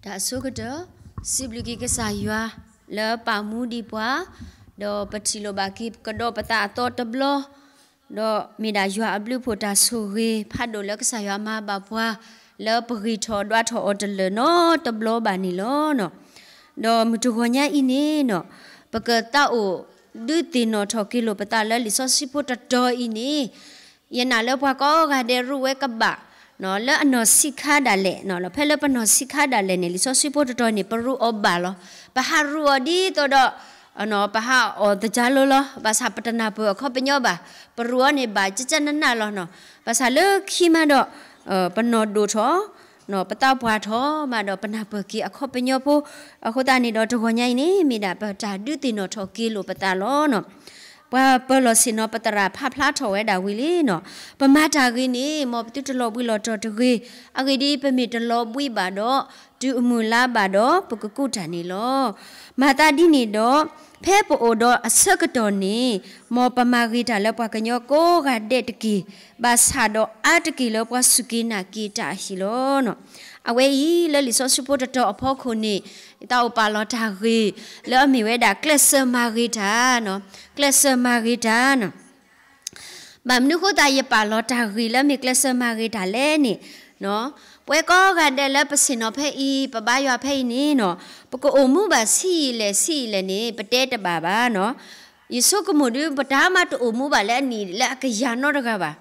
တၢ်အဆိကတၢၢ်, စံးဘျုးက့ၤကစၢ်ယွၤလၢပာ်မူဒံးပှၤ, ဒီးပထံၣ်လိာ်ဘၣ်က့ၤကဒီးပသးအသီတဘျီ, ဒီးမ့ၢ်ဒၣ်ယွၤအဘျုးအဖှိၣ်တၢ်ဆိၣ်ဂ့ၤဖးဒိၣ်လၢကစၢ်ယွၤမၤဘၣ်ပှၤ, လၢပဂ့ၤထီၣ်ဒွးထီၣ်အီၤတလၢာ်နီတဘျီဘၣ်န့ၣ်လီၤ. ဒီးမုၢ်တဂီၤညါအံၤန့ၣ်နီၤ, ပကသးအိၣ်ဒုးသ့ၣ်နီၣ်ထီၣ်က့ၤလိာ်ပသးလၢလံာ်စီဆှံဖိတတီၤအံၤန့ၣ်, ယနာ်လၢပှၤကိးဂၤဒဲးရူးဝဲကဘၣ် လၢအနီၢ်ဆံးခါဒၣ်လဲာ်, ဖဲလၢပနီၢ်ဆံးခါဒၣ်လဲာ်န့ၣ် လံာ်စီဆှံဖိတတီၤန့ၣ် ပရူးအီၤဘၣ်လီၤ. ပဟးရူးအီၤဒ်သိးဒီး ပဟးအီၣ်သကၢလိလီၤ. ဘၣ်ဆၣ်ပတနၢ်ပၢၢ်အခီပညီဘၣ်. ပရူးအီၤန့ၣ်ဘၣ်ကကနနၢ်လီၤနီၤ. ဘၣ်ဆၣ်လၢခံမးဒီး ပနီၢ်ဒိၣ်ထီၣ် ပသးပှၢ်ထီၣ်မးဒီးပနၢ်ပၢၢ်က့ၤအခီပညီဖိ, အဃိသတးန့ၣ်ဒီးတဂီၤညါအံၤန့ၣ် မ့ၢ်ဒၣ်ပတၢ်ဒုးသ့ၣ်နီၣ်ထီၣ်က့ၤလိာ်ပသးလီၤ. ပှၤပၢၤလီၢ်ဆ့ၣ်နီၤပသရၣ်ဖးဖျါထီၣ်ဝဲဒၣ်ဝံၤလံနီၤ, ပမၤတၢ်ဂ့ၤန့ၣ် မ်ပသုတလီၤဘှံးလီၤတီၤတဂ့ၤ, အဂ့ၢ်ဒ်အံၤ, ပမ့ၢ်တလီၤဘှံးဘၣ်ဒီး, တုၤအမုၢ်လါဘၣ်ဒီး ပကကူးတၢ်န့ၣ်လီၤ. မၤသးဒ်န့ၣ်ဒီး, ဖဲပအိၣ်ဒီးအဆၢကတီၢ်န့ၣ်, မ်ပမၤဂ့ၤတၢ်လၢပှၤကညီကိးဂၤဒဲးတက့ၢ်, ဘၣ်ဆၣ်ဒီးအါတက့ၢ်လၢပှၤစူၢ်က့ၤနာ်က့ၤတၢ်အဟံၣ်လီၤ. အဝဲအံၤလၢလံာ်စီဆှံဖိတတီၤအဖီခိၣ်န့ၣ်, ယသးအိၣ်ပာ်လီၤတၢ်ဂ့ၢ် လၢအမ့ၢ်ဝဲဒၣ်ကျဲးစၢးမၤဂ့ၤတၢ်, ကျဲးစၢးမၤဂ့ၤတၢ် ဘၣ်မနုၤအဃိသတးယပာ်လီၤတၢ်ဂ့ၢ်လၢမ့ၢ်ကျဲးစၢးမၤဂ့ၤတၢ်လဲၣ်န့ၣ်, ပဝဲကိးဂၤဒဲးလၢပဆ့ၣ်နီၤဖဲအံၤ ပဘါယွၤဖဲအံၤန့ၣ်နီၤ, ပကအိၣ်မူဘၣ်ဆံးယံာ်လဲၣ်ဆံးယံာ်လဲၣ်န့ၣ် ပတဲတဘၣ်ဘၣ်နီၤ. ယဆိကမိၣ်ဒုး ပတၢ်မၤတအိၣ်မူဘၣ်လၢအနံၣ်လၢအကယၤနီတဂၤဘၣ်.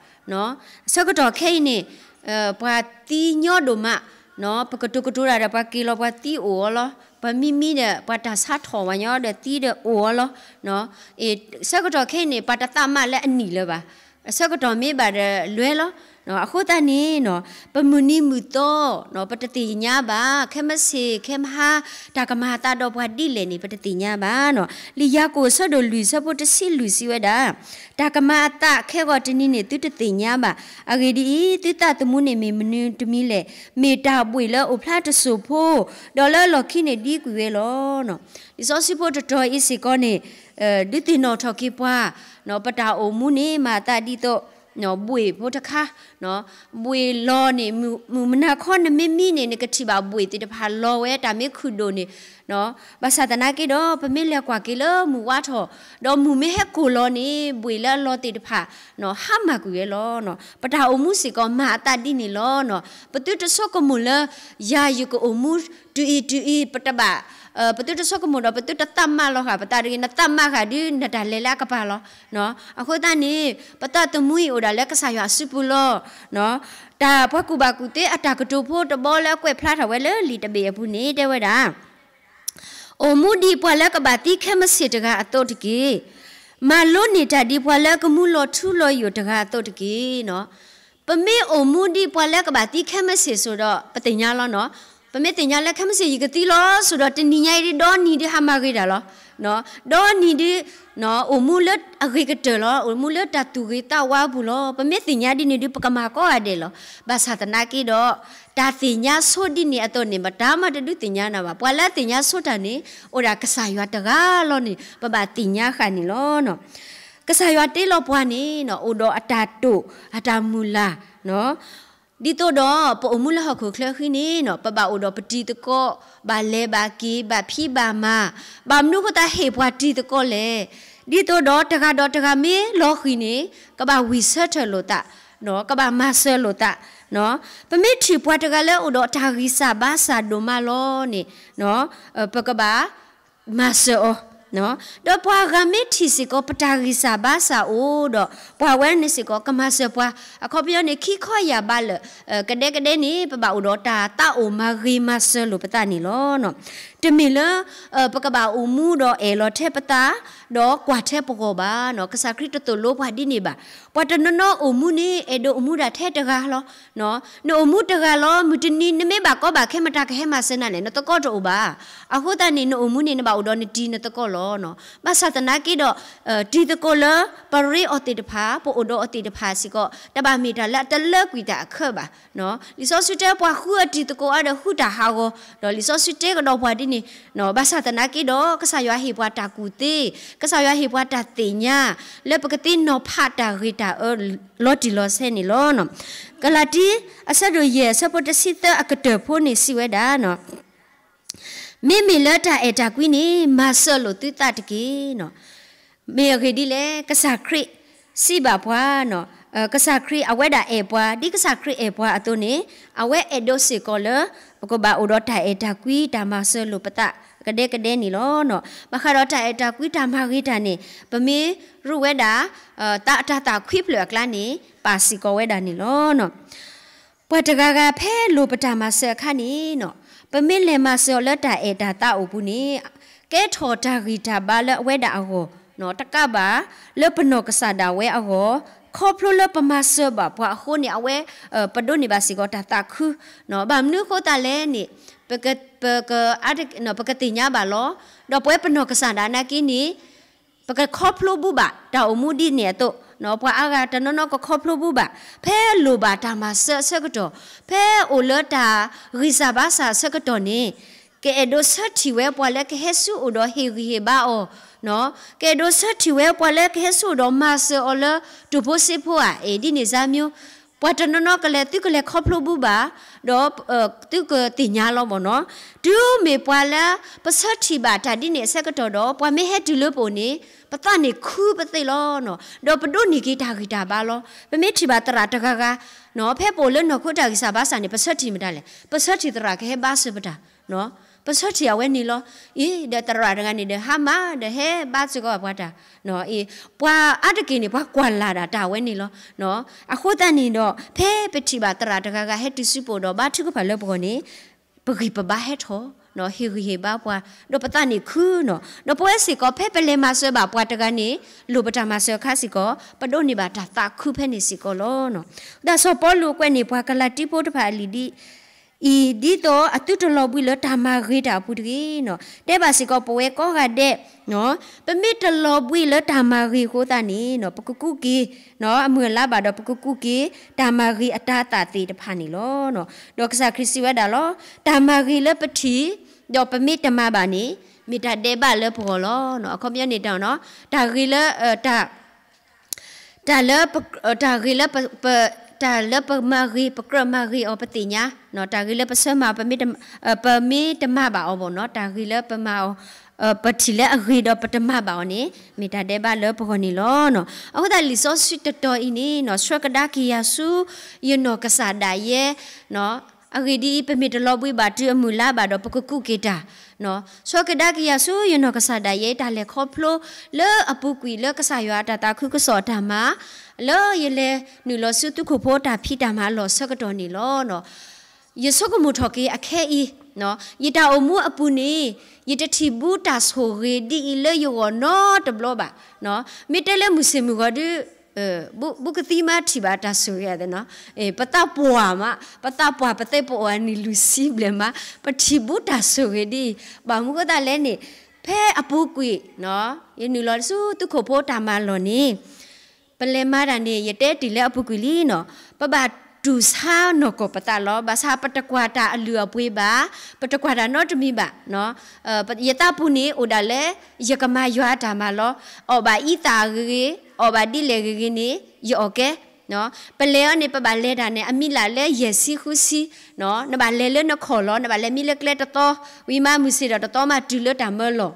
အဆၢကတီၢ်ခဲအံၤန့ၣ် ပှၤသံညီဒိၣ်မး, ပကတိၤကတိၤတၢ်ဒီးပှၤက့ၤလီၤပှၤသံအိၣ်အီၤလီၤ, ပှၤမံမံဒီး ပှၤတၢ်ဆါထီၣ်ဝဲညီဒီးသံဒီးအိၣ်အီၤလီၤ. အဆၢကတီၢ်ခဲအံၤန့ၣ် ပှၤတသးမးလၢအနံၣ်လၢၤဘၣ်. အဆၢကတီၢ်မ့ၢ်ဘၣ်ဒီးလွဲလီၤ. အဃိသတးန့ၣ်နီၤ, ပမုၢ်နံၤမုၢ်သီ ပတသ့ၣ်ညါဘၣ်, ခဲမုၢ်ဆ့ၣ်ခဲမုၢ်ဟါ တၢ်ကမၤအသးဒီးပှၤဒ်လဲၣ်န့ၣ် ပတသ့ၣ်ညါဘၣ်နီၤ. လံာ်ယၤကိာ်အဆၢဒိၣ်လွံၢ်အဆၢဖိတဆံလွံၢ်စံးဝဲဒၣ်, တၢ်ကမၤအသးခဲဂီၤတနံၤန့ၣ် သုတသ့ၣ်ညါဘၣ်. အဂ့ၢ်ဒ်အံၤ, သုသးသမူန့ၣ်မ့ၢ်မနုၤတမံၤလဲၣ်, မ့ၢ်တၢ်ဘှံးလၢအိၣ်ဖျါတစိၢ်ဖိ, ဒီးလၢအလီၢ်ခံန့ၣ်ဒံကွံာ်ဝဲလီၤ. လံာ်စီဆှံဖိတတီၤအံၤစ့ၢ်ကီးန့ၣ် ဒုးသ့ၣ်နီၣ်ထီၣ်က့ၤပှၤ, ပတၢ်အိၣ်မူန့ၣ် မၤအသးဒ်သိး ဘှံးဖိတခါ, ဘှံးလီၤန့ၣ် မုၢ်မုၢ်နၤခီနမ့ၢ်မံန့ၣ် နကထံၣ်ဘၣ်ဘှံးသ့ၣ်တဖၣ်လီၤဝဲ တၢ်မ့ၢ်ခုၣ်ဒိၣ်န့ၣ်, ဘၣ်ဆၣ်သနာ်က့ဒီး ပမ့ၢ်လဲၤကွၢ်က့ၤလၢမုၢ်ဝါထီၣ်, ဒီးမုၢ်မ့ၢ်ဟဲကိၢ်လီၤန့ၣ် ဘှံးလၢအလီၤသ့ၣ်တဖၣ် ဟါမၢ်ကွံာ်ဝဲလီၤ. ပတၢ်အိၣ်မူစ့ၢ်ကီးမၤအသးဒ်န့ၣ်လီၤ. ပသုတဆိကမိၣ်လၢ ယၤယကအိၣ်မူ တုၤအံၤတုၤအံၤ ပတဘၣ်, ပသုတဆိကမိၣ်ဒီးပသုတသးမးလီၤဃာ်ပသးတဂ့ၤ, နသးမးဃာ်ဒုးနတၢ်လဲၤလၢအကပၤလီၤ. အဃိသတးန့ၣ် ပသးသမူအံၤအိၣ်ဒၣ်လၢကစၢ်ယွၤအစုပူၤလီၤ. တၢ်ပှၤကူၣ်ဘၣ်ကူၣ်သ့အတၢ်ကတိၤဖိတဘီလၢအကွဲးဖျါထီၣ်ဝဲလၢလံာ်တဘ့ၣ်အပူၤန့ၣ် တဲဝဲဒၣ် အိၣ်မူဒ်ပှၤလၢကဘၣ်သံခဲမုၢ်ဆ့ၣ်တဂၤအသိးတက့ၢ်. မၤလိန့ၢ်တၢ်ဒ်ပှၤလၢကမူလီၤထူလီၤယိာ်တဂၤအသိးတက့ၢ်နီၤ. ပမ့ၢ်အိၣ်မူဒ်ပှၤလၢကဘၣ်သံခဲမုၢ်ဆ့ၣ်စိၤဒီး ပသ့ၣ်ညါလီၤနီၤ. ပမ့ၢ်သ့ၣ်ညါလၢခဲမုၢ်ဆ့ၣ်ယကသံလီၤစိၤဒီး တနံၤညါအံၤဒ်ဒီနံၤဒ်ဟါမၢ်ဂ့ၤတၢ်လီၤ. ဒီနံၤဒ် အိၣ်မူလၢအဂ့ၤကတၢၢ်လီၤ. အိၣ်မူလၢတၢ်သူၣ်ဂ့ၤသးဝါအပူၤလီၤ. ပမ့ၢ်သ့ၣ်ညါဒ်န့ၣ်ဒုး ပကမၤကိးဂၤဒဲးလီၤ. ဘၣ်ဆၣ်သနာ်က့ဒီး တၢ်သ့ၣ်ညါဆိဒ်န့ၣ်အသိးန့ၣ် မတၤမးတဒုးသ့ၣ်ညါနၤဘၣ်. ပှၤလၢအသ့ၣ်ညါဆိတၢ်န့ၣ် အိၣ်ဒၣ်ကစၢ်ယွၤတဂၤလီၤန့ၣ် ပဘၣ်သ့ၣ်ညါဃာ်န့ၣ်လီၤ. ကစၢ်ယွၤတ့လီၤပှၤန့ၣ် အိၣ်ဒီးအတၢ်တိာ် အတၢ်မုၢ်လၢ် ဒ်သိးဒီးပအိၣ်မူလၢဟီၣ်ခိၣ်ချၢဃံန့ၣ် ပဘၣ်အိၣ်ဒီးပတံၤသကိး, ဘၣ်လဲၤဘၣ်က့ၤ, ဘၣ်ဖံးဘၣ်မၤ, ဘၣ်မနုၤအဃိသတးဟ့ၣ်ပှၤတံၤသကိးလဲၣ်. ဒ်သိးဒီးတဂၤဒီးတဂၤမ့ၢ်လီၤဃံၤန့ၣ် ကဘၣ်ဝံၢ်ဆၢထၢၣ်လိာ်သး, ကဘၣ်မၤစၢၤလိာ်သး. ပမ့ၢ်ထံၣ်ပှၤတဂၤလၢအိၣ်ဒီးတၢ်ဂံၢ်စၢ်ဘါစၢ်ဒိၣ်မးလီၤန့ၣ် ပကဘၣ် မၤစၢၤအီၤ, ဒီးပှၤဂၤမ့ၢ်ထံၣ်စ့ၢ်ကီးပတၢ်ဂံၢ်စၢ်ဘါစၢ်အိၣ်ဒီး ပှၤဝဲန့ၣ်စ့ၢ်ကီးကမၤစၢၤပှၤ, အခီပညီန့ၣ် ခံခီယၢ်ဘးလၢာ်, ကဒဲကဒဲန့ၣ် ပဘၣ်အိၣ်ဒီးတၢ်သးအိၣ်မၤဂ့ၤမၤစၢၤလိာ်ပသးန့ၣ်လီၤ. တမ့ၢ်လၢ ပကဘၣ်အိၣ်မူဒီးအဲၣ်လီၤထဲပသး, ဒီးကွၢ်ထဲပဂီၢ်ဘၣ်. ကစၢ်ခရံာ်တသိၣ်လိပှၤဒ်န့ၣ်ဘၣ်. ပှၤတနီၤနီၤအိၣ်မူန့ၣ် အဲၣ်ဒိးအိၣ်မူဒၣ်ထဲတဂၤလီၤ. နအိၣ်မူတဂၤလီၤ မုၢ်တနံၤ နမ့ၢ်ဘၣ်ကီဘၣ်ခဲ မတၤကဟဲမၤစၢၤနၤလဲၣ်, နသကိးတအိၣ်ဘၣ်. အဃိသတးန့ၣ် နအိၣ်မူန့ၣ် နဘၣ်အိၣ်ဒီးနတံၤနသကိးလီၤ. ဘၣ်ဆၣ်သနာ်က့ဒီး တံၤသကိးလၢပရ့အီၤသ့ၣ်တဖၣ် ပအိၣ်ဒီးအီၤသ့ၣ်တဖၣ်စ့ၢ်ကီး တဘၣ်မ့ၢ်တၢ်လၢအတလၢကွံာ်တၢ်အခၢဘၣ်. လံာ်စီဆှံတဲပှၤဃုအတံၤသကိးအါဒီးဃုတၢ်ဟးဂီၤ, ဒီးလံာ်စီဆှံတဲကဒီးပှၤဒ်န့ၣ် ဘၣ်ဆၣ်သနာ်က့ဒီး ကစၢ်ယွၤဟ့ၣ်ပှၤတၢ်ကူၣ်သ့, ကစၢ်ယွၤဟ့ၣ်ပှၤတၢ်သ့ၣ်ညါ လၢပကသ့ၣ်နီၣ်ဖးတၢ်ဂ့ၤတၢ်အၢ လီၤတံၢ်လီၤဆဲးန့ၣ်လီၤ. ကလၤတံ အဆၢဒိၣ်ယဲၢ် အဆၢဖိတဆံသၢအကတၢၢ်ဖိန့ၣ်စံးဝဲဒၣ် မ့မ့ၢ်လၢတၢ်အဲၣ်တၢ်ကွံန့ၣ် မၤစၢၤလိာ်သုသးတက့ၢ်. မ့ၢ်အဂ့ၢ်ဒ်လဲၣ်, ကစၢ်ခရံာ်စံးဘၣ်ပှၤ, ကစၢ်ခရံာ်အဝဲဒၣ်အဲၣ်ပှၤ ဒ်ကစၢ်ခရံာ်အဲၣ်ပှၤအသိးန့ၣ် အဝဲအဲၣ်ဒိးစ့ၢ်ကီးလၢ ပကဘၣ်အိၣ်ဒီးတၢ်အဲၣ်တၢ်ကွံ တၢ်မၤစၢၤလိာ်ပသးကဒဲကဒဲန့ၣ်လီၤ. ဘၣ်ဃးဒီးတၢ်အဲၣ်တၢ်ကွံ တၢ်မၤဂ့ၤတၢ်န့ၣ် ပမ့ၢ်ရူးဝဲဒၣ် တၢ်သးခွံဖျၢၣ်အကျါန့ၣ် ပာ်စ့ၢ်ကီးဝဲဒၣ်န့ၣ်လီၤ. ပှၤတဂၤဂၤဖဲလိၣ်ပတၢ်မၤစၢၤအခါန့ၣ် ပမ့ၢ်လဲၤမၤစၢၤအီၤလၢတၢ်အဲၣ်တၢ်သးအိၣ်ပူၤန့ၣ် ကဲထီၣ်တၢ်ဂံၢ်တၢ်ဘါလၢအဝဲဒၣ်အဂီၢ်, တကးဘၣ်လၢပနီၢ်ကစၢ်ဒၣ်ဝဲအဂီၢ်, ခီဖျိလၢပမၤစၢၤဘၣ်ပှၤအဃိန့ၣ် အဝဲ ပဒိးန့ၢ်ဘၣ်စ့ၢ်ကီးတၢ်သးခု, ဘၣ်မနုၤအဃိသတးလဲၣ်န့ၣ် ပက ပကသ့ၣ်ညါဘၣ်လီၤ. ဒီးပဝဲပနီၢ်ကစၢ်ဒၣ်နာ်က့န့ၣ် ပကခီဖျိဘူးဘၣ်တၢ်အိၣ်မူဒ်န့ၣ်အသိး, ပှၤအါဂၤတနီၤနီၤကခီဖျိဘူးဘၣ်, ဖဲလိၣ်ဘၣ်တၢ်မၤစၢၤအဆၢကတီၢ်, ဖဲအိၣ်လၢတၢ်ဂံၢ်စၢ်ဘါစၢ်အဆၢကတီၢ်န့ၣ် ကအဲၣ်ဒိးဆၢထံၣ်ဝဲပှၤလၢကဟဲဆူအအိၣ်ဒီးဟ့ၣ်ဂံၢ်ဟ့ၣ်ဘါအီၤ, ကအဲၣ်ဒိးဆၢထံၣ်ဝဲပှၤလၢကဟဲဆူအအိၣ်ဒီးမၤစၢၤအီၤလၢတိၢ်ဖိစ့ဖိဧါ, အ့ၣ် ဒ်န့ၣ်စါမၠိ, ပှၤတနီၤနီၤကလဲၤ သုကလဲၤခီဖျိဘူးဘၣ်, ဒီး သုကသ့ၣ်ညါလီၤမ့ၢ်နီၤ, တုၤမ့ၢ်ပှၤလၢပဆၢထံၣ်ဘၣ်တၢ်ဒ်န့ၣ်အဆၢကတီၢ်ဒီး ပှၤမ့ၢ်ဟဲတုၤလၢပအိၣ်န့ၣ် ပသးန့ၣ်ခုပသ့ၣ်လီၤ, ဒီးပဒိးန့ၢ်က့ၤတၢ်ဂံၢ်တၢ်ဘါလီၤ. ပမ့ၢ်ထံၣ်ဘၣ်သရၣ်တဂၤဂၤ ဖဲပအိၣ်လၢနီၢ်ခိတၢ်ဂံၢ်စၢ်ဘါစၢ်န့ၣ် ပဆၢထံၣ်မတၤလဲၣ်, ပဆၢထံၣ်သရၣ်ကဟဲဘါစၢၤပတၢ် ပဆၢထံၣ်အဝဲန့ၣ်လီၤ. အ့ၣ် ဒီးသရၣ်တဂၤန့ၣ်ဒီး ဟါမၢ်ဒီးဟဲဘါစၢၤကီးပှၤတၢ်, အ့ၣ် ပှၤအါတက့ၢ်န့ၣ် ပှၤကွၢ်လၢ်ဒၣ်တၢ်ဝဲန့ၣ်လီၤ. အဃိသတးန့ၣ်ဒီး ဖဲပထံၣ်ဘၣ်သရၣ်တဂၤဂၤ ဟဲတုၤဆူပအိၣ်ဒီးဘါထုကဖၣ်လၢပဂီၢ်န့ၣ် ပဂံၢ်ပဘါဟဲထီၣ်, ဟ့ၣ်ဂံၢ်ဟ့ၣ်ဘါပှၤ, ဒီးပသးန့ၣ်ခုနီၤ, ဒီးပဝဲစ့ၢ်ကီး ဖဲပလဲၤမၤစၢၤဘၣ်ပှၤတဂၤန့ၣ် လိၣ်ပတၢ်မၤစၢၤအခါစ့ၢ်ကီး ပဒိးန့ၢ်ဘၣ်တၢ်သးခုဖဲန့ၣ်စ့ၢ်ကီးလီၤ. တၢ်စီၤပီလူးကွဲးန့ၢ်ပှၤကလၤတံဖိတဖၣ်အလံာ်ဒ်အံၤ, ဒ်သိးအသုတလီၤဘှံးလၢတၢ်မၤဂ့ၤတၢ်အပူၤတဂ့ၤနီၤ, တဲဘၣ်စ့ၢ်ကီးပဝဲကိးဂၤဒဲး, ပမ့ၢ်တလီၤဘှံးလၢတၢ်မၤဂ့ၤအဃိသတးန့ၣ် ပကကူးက့ၤ အမုၢ်အလါဘၣ်ဒီး ပကကူးက့ၤ တၢ်မၤဂ့ၤအတၤသၣ်သ့ၣ်တဖၣ်န့ၣ်လီၤ. ဒီးကစၢ်ခရံာ်စံးဝဲဒၣ်လီၤ, တၢ်မၤဂ့ၤလၢပထံၣ် ဒီးပမ့ၢ်တမၤဘၣ်န့ၣ် မ့ၢ်တၢ်ဒဲးဘးလၢပဂီၢ်လီၤ. အခီပညီန့ၣ် တၢ်ဂ့ၤလၢ တၢ်လၢ တၢ်ဂ့ၤလၢ တၢ်လၢပမၤဂ့ၤ ပကြၢးမၤဂ့ၤအီၤ ပသ့ၣ်ညါ, တၢ်ဂ့ၤလၢပဆၢမၤအီၤ ပမ့ၢ်တမၤဘၣ်အီၤဘၣ်နီၤ, တၢ်ဂ့ၤလၢပမၤအီၤ ပထံၣ်လၢအဂ့ၤဒီးပတမၤဘၣ်အီၤန့ၣ် မ့ၢ်တၢ်ဒဲးဘးလၢပဂီၢ်န့ၣ်လီၤ. အဃိသတးလံာ်စီဆှံတတီၤအံၤန့ၣ် ဆှၢကဒါက့ၤယၤဆူ ယနီၢ်ကစၢ်ဒၣ်ယဲ အဂ့ၢ်ဒ်အံၤ ပမ့ၢ်တလီၤဘှံးဘၣ်တုၤအမုၢ်လါဘၣ်ဒီး ပကကူးက့ၤတၢ်, ဆှၢကဒါက့ၤယၤဆူယနီၢ်ကစၢ်ဒၣ်ယဲ တၢ်လဲၤခီဖျိလၢအပူၤကွံာ်လၢကစၢ်ယွၤအတၢ်သးခုကစီၣ်အတၢ်မၤ လၢယလဲၤနုာ်လီၤဆူသုးခိၣ်ဖိတၢ်ဖံးတၢ်မၤအလီၢ်ဆၢကတီၢ်န့ၣ်လီၤ. ယဆိကမိၣ်ထီၣ်က့ၤအခဲအံၤ, ယတၢ်အိၣ်မူအပူၤန့ၣ် ယတထံၣ်ဘူးတၢ်ဆိၣ်ဂ့ၤဒ်အံၤလၢယဂီၢ်နီတဘျီဘၣ်. မ့ၢ်တဲလၢမုၢ်ဆ့ၣ်မုၢ်ဂီၤဒု ဘူးကသံမးထံၣ်ဘၣ်တၢ်ဆိၣ်ဂ့ၤအသးနီၤ, ပသးပှၢ်မး ပသးပှၢ်ပသဲပအီၣ်နံၣ်လွံၢ်ဆံဘျဲၣ်မး ပထံၣ်ဘူးတၢ်ဆိၣ်ဂ့ၤဒ်အံၤ, ဘၣ်မနုၤအဃိသတးလဲၣ်န့ၣ် ဖဲအပူၤကွံာ် ယနုာ်လီၤဆူသုးခိၣ်ဖိတၢ်မၤအလီၢ်န့ၣ် ပလဲၤမၤတၢ်န့ၣ် ယတဲတ့ၢ်လၢအပူၤကွံာ်လံနီၤ, ပဘၣ်တူၢ်ဆါနီၢ်ကီၢ်ပသးလီၤ. ဘၣ်ဆၣ်ပတကွၢ်တၢ်အလုၢ်အပှ့ၤဘၣ်, ပတကွၢ်တၢ်နီတမံၤဘၣ်. ယသးပူၤန့ၣ်အိၣ်ဒၣ်လၢ ယကမၤယွၤအတၢ်မၤလီၤ. အီၣ်ဘၣ်အံသၣ်ဂ့ၤဂ့ၤ, အီၣ်ဘၣ်ဒ်လဲၣ်ဂ့ၤဂ့ၤန့ၣ် ယအီၣ်ကဲ. ပလဲၤအီၤန့ၣ် ပဘၣ်လဲၤတၢ်န့ၣ် အမံၤလၢ်လၢယဲၢ်ဆံဃုဆံ, နဘၣ်လဲၤလၢနခီၣ်လီၤ, နဘၣ်လဲၤမံလၢကျဲတသီ, ဝံၤမးမုၢ်ဆ့ၣ်ဒီးတသီမးတုၤလၢတၢ်မၢလီၢ်.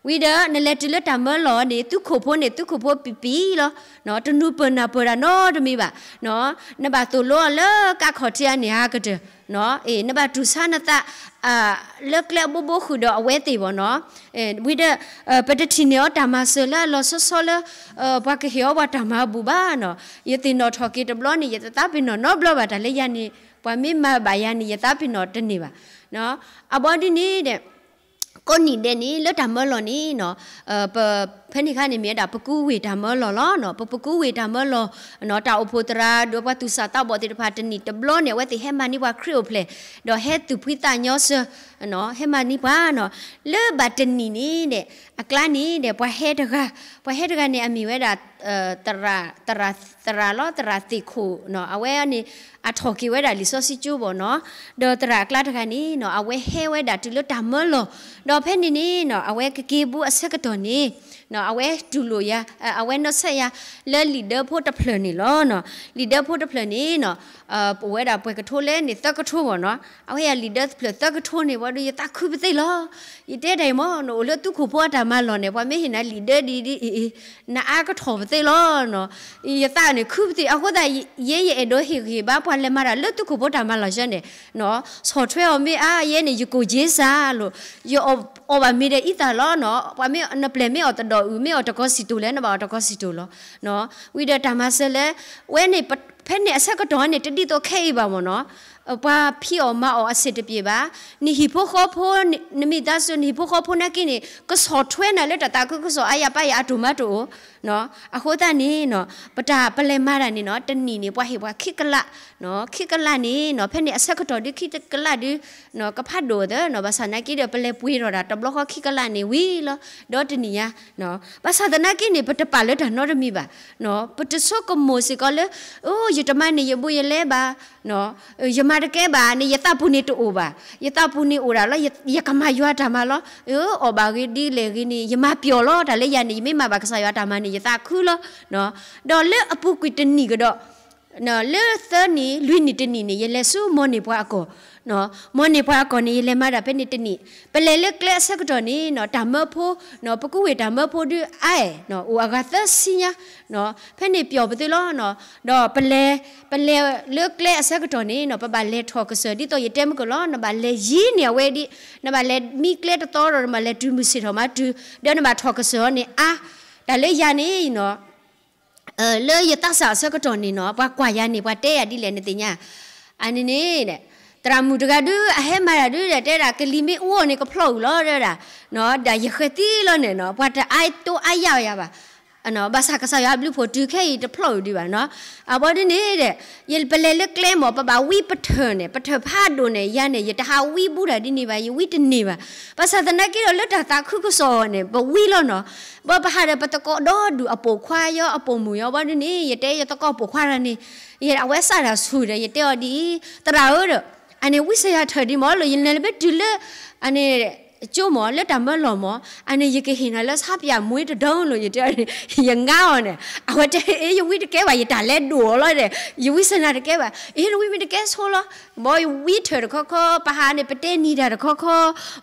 ဝံၤဒီး နလဲၤတုၤလၢတၢ်မၢလီၢ်န့ၣ် သုးခိၣ်ဖိန့ၣ် သုးခိၣ်ဖိပံၤပံၤလီၤ. တနူၤပၢၢ်နၢ်ပၢၢ်တၢ်နီတမံၤဘၣ်. နဘၣ်သိၣ်လိအီၤလၢကးခီၣ်ထံးအန့ၣ်ဟးကတၢၢ်, နဘၣ်တူၢ်ဆါနသး လၢကျဲအဘိဘိဃုာ်ဒီးအဝဲသ့ၣ်ဘၣ်နီၤ. ဝံၤဒီး ပတထံၣ်န့ၢ်အီၤတၢ်မၤစၢၤလၢအလီၤဆီဆီလၢ ပှၤကဟ့ၣ်အီၤပှၤတၢ်မၤအဘူးဘၣ်နီၤ. ယသ့ၣ်နီၣ်ထီၣ်က့ၤတဘျီန့ၣ် ယတသးပ့ၤနီၣ်နီတဘျီဘၣ် တၢ်လၢယၤန့ၣ် ပှၤမ့ၢ်မၤဘၣ်ယၤန့ၣ် ယသးပ့ၤနီၣ်တန့ၢ်ဘၣ်. အဘီဒ်န့ၣ်ဒီး ကိးနံၣ်ဒဲးန့ၣ် လၢတၢ်မၢလီၢ်န့ၣ်နီၤ, ပ ဖဲန့ၣ်အခါန့ၣ်မ့ၢ်ဝဲဒၣ် ပကူဝ့ၢ်တၢ်မၢလီၢ်လီၤနီၤ. ပ ပကူဝ့ၢ်တၢ်မၢလီၢ်နီၤ, တၢ်အိၣ်ဖှိၣ်သရၣ်ဒီးပှၤသူၣ်စၢ်သးဘီၣ်သ့ၣ်တဖၣ် တနံၣ်တဘျီန့ၣ် အဝဲသ့ၣ်ဟဲမၤန့ၢ်ပှၤခရံာ်အိၣ်ဖျဲၣ်, ဒီးဟဲသူၣ်ဖှံသးညီစၢၤ ဟဲမၤန့ၢ်ပှၤနီၤ. လၢဘၣ်တနံၣ်န့ၣ်ဒီး အကျါန့ၣ်ဒီး ပှၤဟဲတဂၤ, ပှၤဟဲတဂၤန့ၣ် အမ့ၢ်ဝဲဒၣ် သရၣ်, သရၣ်လီၤ, သရၣ်သ့ၣ်ခိၣ်နီၤ. အဝဲန့ၣ် အထီၣ်က့ၤဝဲဒၣ်လံာ်စီဆှံကၠိဘၣ်နီၤ. ဒီးသရၣ်အကျါတဂၤန့ၣ်နီၤ အဝဲဟဲဝဲဒၣ်တုၤလၢတၢ်မၢလီၢ်, ဒီးဖဲန့ၣ်န့ၣ်နီၤ အဝဲကက့ၤဘူးအဆၢကတီၢ်န့ၣ် အဝဲတူၢ်လိာ်ယၤ, အဝဲနီၣ်ဆဲးယၤ လၢလံာ်ဒၢဖိတဖျၢၣ်န့ၣ်လီၤနီၤ. လံာ်ဒၢဖိတဖျၢၣ်န့ၣ်နီၤ ပဝဲဒၣ်ပှဲၤကထိလၢန့ၣ်သၢကထိဘၣ်နီၤ. အဝဲယၤလံာ်ဒၢဖျၢၣ်သၢကထိန့ၣ် ဘၣ်ဒီးယသးခုပသ့ၣ်လီၤ. ယတဲတၢ်အံၤမ့ၢ် နအိၣ်လၢသုးခိၣ်ဖိအတၢ်မၤလီၢ်န့ၣ် ပှၤမ့ၢ်ဟ့ၣ်နၤလံာ်ဒၢဒ်အံၤဒ်အံၤ နအါကထီၣ်ပသ့ၣ်လီၤနီၤ. ယသးန့ၣ်ခုပသ့ၣ် အဃိသတး ယဲယအဲၣ်ဒိးဟ့ၣ်ဂံၢ်ဘါပှၤလဲၤမၤတၢ်လၢသုးခိၣ်ဖိတၢ်မၤလီၢ်ယဲန့ၣ်နီၤ. ဆီၣ်ထွဲအီၤမ့ၢ်အါ ယဲန့ၣ် ယကိၣ်က့စၢ်လိၤ, ယအီၣ်ဘၣ်မ့ၤဒီးအံသၣ်လီၤနီၤ. ပှၤမ့ၢ် နပျဲၢ်မ့ၢ်အီၣ်တဒီးအုၣ် မ့ၢ်အီၣ်တကီစံၣ်တိၣ်လဲၣ် နဘၣ်အီၣ်တကီစံၣ်တိၣ်လီၤ. ဝံၤဒီးတၢ်မၤစၢၤလၢ ဝဲန့ၣ် ဖဲန့ၣ်အဆၢကတီၢ်န့ၣ် တဒ်သိးခဲအံၤဘၣ်မ့ၢ်နီၤ. ပှၤဖံးအီၣ်မၤအီၣ်အဆံးတပျ့ၤဘၣ်, နဟံၣ်ဖိဃီဖိ နမိသားစု နဟံၣ်ဖိဃီဖိနာ်က့န့ၣ် ကဆီၣ်ထွဲနၤလၢတၢ်သးခုကစီၣ်အါယၤပါယၤအါတိၢ်မးတအိၣ်နီၤ. အဃိသတးန့ၣ်နီၤ ပတၢ်ပလဲၤမၤတၢ်န့ၣ်နီၤ တနံၣ်န့ၣ် ပှၤဟ့ၣ်ပှၤခံကလး, ခံကလးန့ၣ်နီၤ ဖဲန့ၣ်အဆၢကတီၢ်ဒုးခံကလးဒုး ကဖးဒိၣ်သၢနီၤ. ဘၣ်ဆၣ်နာ်က့ဒီး ပလဲၤပှ့ၤထီၣ်တၢ်တဘျီဃီခံကလးန့ၣ်ဝံၤလီၤ. ဒီးတနံၣ်ညါ ဘၣ်ဆၣ်သနာ်က့န့ၣ် ပတပာ်လၢတၢ်နီတမံၤဘၣ်. ပတဆိကမိၣ်စ့ၢ်ကီးလၢ အိ ယတမၤန့ၢ်ယဘူးယလဲဘၣ်, ယမၤတကဲဘၣ်န့ၣ် ယသးပူၤန့ၣ်တအိၣ်ဘၣ်. ယသးပူၤန့ၣ်အိၣ်ဒၣ်လီၤ, ယကမၤယွၤတၢ်မၤလီၤ. အီၣ်ဘၣ်ဂ့ၤဒ်လဲၣ်ဂ့ၤန့ၣ် ယမၤပျီၢ်လီၤ. တၢ်လၢယၤန့ၣ် ယမ့ၢ်မၤဘၣ်ကစၢ်ယွၤတၢ်မၤန့ၣ် ယသးခုလီၤ. ဒီးလၢအပူၤကွံာ်တနံၣ်ကဒီး လၢသၢနံၣ်လွံၢ်နံၣ်တနံၣ်န့ၣ် ယလဲၤဆူမီၢ်န့ၢ်ပှၤအကီၢ်, မီၢ်န့ၢ်ပှၤအကီၢ်န့ၣ် ယလဲၤမၤတၢ်ဖဲန့ၣ်တနံၣ်, ပလဲၤလၢကျဲအဆၢကတီၢ်န့ၣ်နီၤ တၢ်မၢဖိ, ပကူဝ့ၢ်တၢ်မၢဖိဒုးအါအဲၣ်, အိၣ်အဂၤသၢဆံညါ, ဖဲန့ၣ်ပျီၢ်ပသ့လီၤ. ဒီးပလဲၤ, ပလဲၤလၢကျဲအဆၢကတီၢ်န့ၣ်နီၤ ပဘၣ်လဲၤထီၣ်ကစၢၢ် ဒ်သိးယတဲမုၢ်ကလီၤ နဘၣ်လဲၤယံၤန့ၢ်အဝဲဒ်, နဘၣ်လဲၤမံကျဲတသီဒီး နဘၣ်လဲၤတုၤမုၢ်ဆ့ၣ်ထီၣ်မးတုၤ, ဒီးနဘၣ်ထီၣ်ကစၢၢ်အီၤန့ၣ်အါ, တၢ်လၢယၤန့ၣ်နီၤ လၢယသးစၢ်အဆၢကတီၢ်န့ၣ်နီၤ ပှၤကွၢ်ယၤန့ၣ် ပှၤတဲယၤဒ်လဲၣ်နသ့ၣ်ညါ, အန့ၣ်န့ၣ်, သရၣ်မုၣ်တဂၤဒုး အဟဲမၤတၢ်ဒုးဒီး တဲဒၣ်ကလံၤမ့ၢ်အူအီၤန့ၣ် ကဖျီအုၣ်လီၤ တဲဒၣ်, ဒၣ်ယဃဲၤသံလီၤန့ၣ်နီၤ ပှၤတအါတိအါယၢ်ယၤဘၣ်, ဘၣ်ဆၣ်ကစၢ်ယွၤအဘျုးဖှိၣ်တုၤခဲအံၤတဖျီအုၣ်ဒံးဘၣ်နီၤ, အဘီဒ်န့ၣ်ဒီး, ယပလဲၤလၢကျဲမး ပဘၣ်ဝံပထၢၣ်န့ၣ် ပထၢၣ်ဖးဒိၣ်န့ၣ် ယၤန့ၣ် ယတဟးဝံဘူးတၢ်ဒ်န့ၣ်ဘၣ် ယဝံတန့ၢ်ဘၣ်, ဘၣ်ဆၣ်သနာ်က့ဒီးလၢတၢ်သးခုကစီၣ်န့ၣ် ပဝံလီၤနီၤ, ဘၣ်ပဟးဒီးပသကိးဒီဒူၣ်အပိာ်ခွါယီၤအပိာ်မုၣ်ယီၤ ဘီဒ်န့ၣ် ယတဲယသကိးပိာ်ခွါတဂၤန့ၣ်, ယအဝဲစးတၢ်ဆူၣ်ဒီး ယတဲအီၤဒ်အံၤ, သရၣ်ဧၢဒီး, အန့ၣ်ဝံစၢၤယၤထၢၣ်ဒံးမးလၢ ယလဲၤလၢဘဲတုၤလၢ, အန့ၣ်, ကၠိမး လၢတၢ်မၢလီၢ်မး, အန့ၣ် ယကဟ့ၣ်နၤလၢဆါပၠၣ်မှ့တဒုလီၤ ယတဲ, ယငါအီၤန့ၣ် အဝဲတဲ အ့ ယဝံတကဲဘၣ် ယတၢ်လဲၤဒိၣ်အီၤလီၤဒီး, ယဝံစၢၤနၤတကဲဘၣ် အ့ နဝံမ့ၢ်တကဲဆိလီၤ, ဘီယဝံထၢၣ်တခီခီ ပဟးန့ၣ် ပတဲနံၤတၢ်တခီခီ,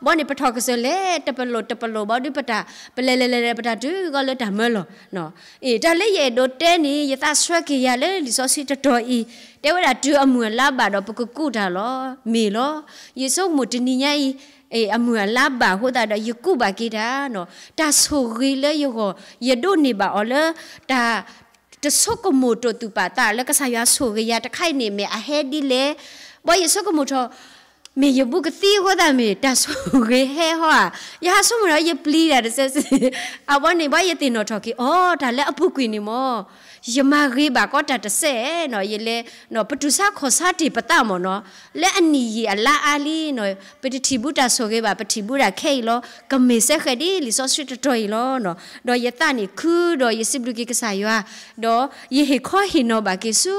ဘီန့ၣ် ပထီၣ်ကစၢၢ်လဲၤတပလိာ်တပလိာ် ဘီဒုးပတၢ်, ပလဲၤလဲၤလဲၤလဲၤ ပတၢ်တုၤဂီၤလၢတၢ်မၢလီၢ်, အ့ တၢ်လၢယအဲၣ်ဒိးတဲန့ၣ် ယသးဆှၢက့ၤယၤလၢလံာ်စီဆှံတတီၤအံၤ, တဲဝဲဒၣ်တုၤအမုၢ်အလါဘၣ်ဒီး ပကကူးတၢ်လီၤ, မ့ၢ်လီၤ, ယဆိကမိၣ်တနံၤညါအံၤ, အ့ အမုၢ်အလါဘၣ်အဃိသတးဒီး ယကူးဘၣ်က့ၤတၢ်နီၤ, တၢ်ဆိၣ်ဂ့ၤလၢယဂီၢ် ယဒိးန့ၢ်ဘၣ်အီၤလၢ, တၢ်, တဆိကမိၣ်တိာ်သူၣ်ပာ်သးလၢကစၢ်ယွၤဆိၣ်ဂ့ၤယၤတခါအံၤန့ၣ် မ့ၢ်အဟဲဒ်လဲၣ်, ဘီယဆိကမိၣ်ထီၣ် မ့ၢ်ယဘူးကသံအဃိသတးမ့ၢ် တၢ်ဆိၣ်ဂ့ၤဟဲဟီဧါ, ယဟးဆိကမိၣ်ဒီးယပျံၤတၢ်တစဲးစဲး, အဘီန့ၣ် ဘီယသ့ၣ်နီၣ်ထီၣ်က့ၤ အိ တၢ်လၢအပူၤကွံာ်န့ၣ်မး, ယမၤဂ့ၤဘၣ်ကီးတၢ်တစဲးနီၤ, ယလဲၤ, ပတူၢ်ဆါခီၣ်ဆါတ့ၢ်ပသးမးနီၤ, လၢအနံၣ်ယံာ်အလါအါလံနီၤ, ပတထံၣ်ဘူးတၢ်ဆိၣ်ဂ့ၤဘၣ် ပထံၣ်ဘူးဒၣ်ခဲအံၤလီၤ, ကမ့ၢ်စဲဃဲၤဒ်လံာ်စီဆှံတတီၤအံၤလီၤနီၤ, ဒီးယသးန့ၣ်ခုဒီးယစံးဘျုးက့ၤကစၢ်ယွၤ, ဒီးယဟ့ၣ်ခီဟ့ၣ်နီၤဘၣ်က့ၤဆူ,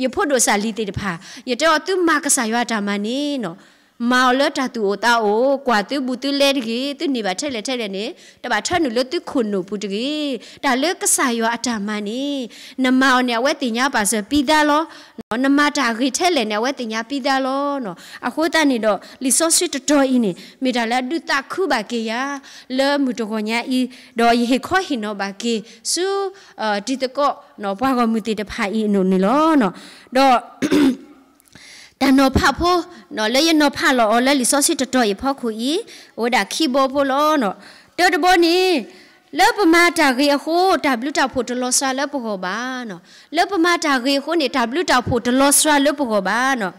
ယဖိဒိၣ်စၢ်လံၤသ့ၣ်တဖၣ်, ယတဲအီၤသုမၤကစၢ်ယွၤတၢ်မၤန့ၣ်နီၤ, မၤအီၤလၢတၢ်သူၣ်အိၣ်သးအိၣ်, ကွၢ်သုဘူးသုလဲတဂ့ၤ, သုန့ၢ်ဘၣ်ထဲလဲၣ်ထဲလဲၣ်န့ၣ်, တဘၣ်ထၢနုာ်လၢသုခိၣ်နူာ်ပူၤတဂ့ၤ, တၢ်လၢကစၢ်ယွၤအတၢ်မၤန့ၣ်, နမၤအီၤန့ၣ် အဝဲသ့ၣ်ညါပာ်စၢၤပံသါလီၤ, နမၤတၢ်ဂ့ၤထဲလဲၣ်န့ၣ် အဝဲသ့ၣ်ညါပံသါလီၤနီၤ, အဃိသတးန့ၣ်ဒီး လံာ်စီဆှံတတီၤအံၤန့ၣ် မ့ၢ်တၢ်လၢအဒုးသးခုဘၣ်က့ၤယၤ, လၢမုၢ်တဂီၤညါအံၤ, ဒီးယဟ့ၣ်ခီဟ့ၣ်နီၤဘၣ်က့ၤဆူ, တံၤသကိး, ပှၤဂီၢ်မုၢ်သ့ၣ်တဖၣ်အံၤအနီၣ်န့ၣ်လီၤ. ဒီး တၢ်နီၤဖးဖိ, လၢယနီၤဖးလီၤအီၤလၢလံာ်စီဆှံတတီၤအံၤဖီခိၣ်အံၤ, အိၣ်ဝဲဒၣ်ခံဘီဖိလီၤ. တၢတဘီန့ၣ်, လၢပမၤတၢ်ဂ့ၤအဃိ တၢ်ဘျုးတၢ်ဖှိၣ်တလီၤစှၤလၢပဂီၢ်ဘၣ်. လၢပမၤတၢ်ဂ့ၤအဃိန့ၣ် တၢ်ဘျုးတၢ်ဖှိၣ်တလီၤစှၤလၢပဂီၢ်ဘၣ်.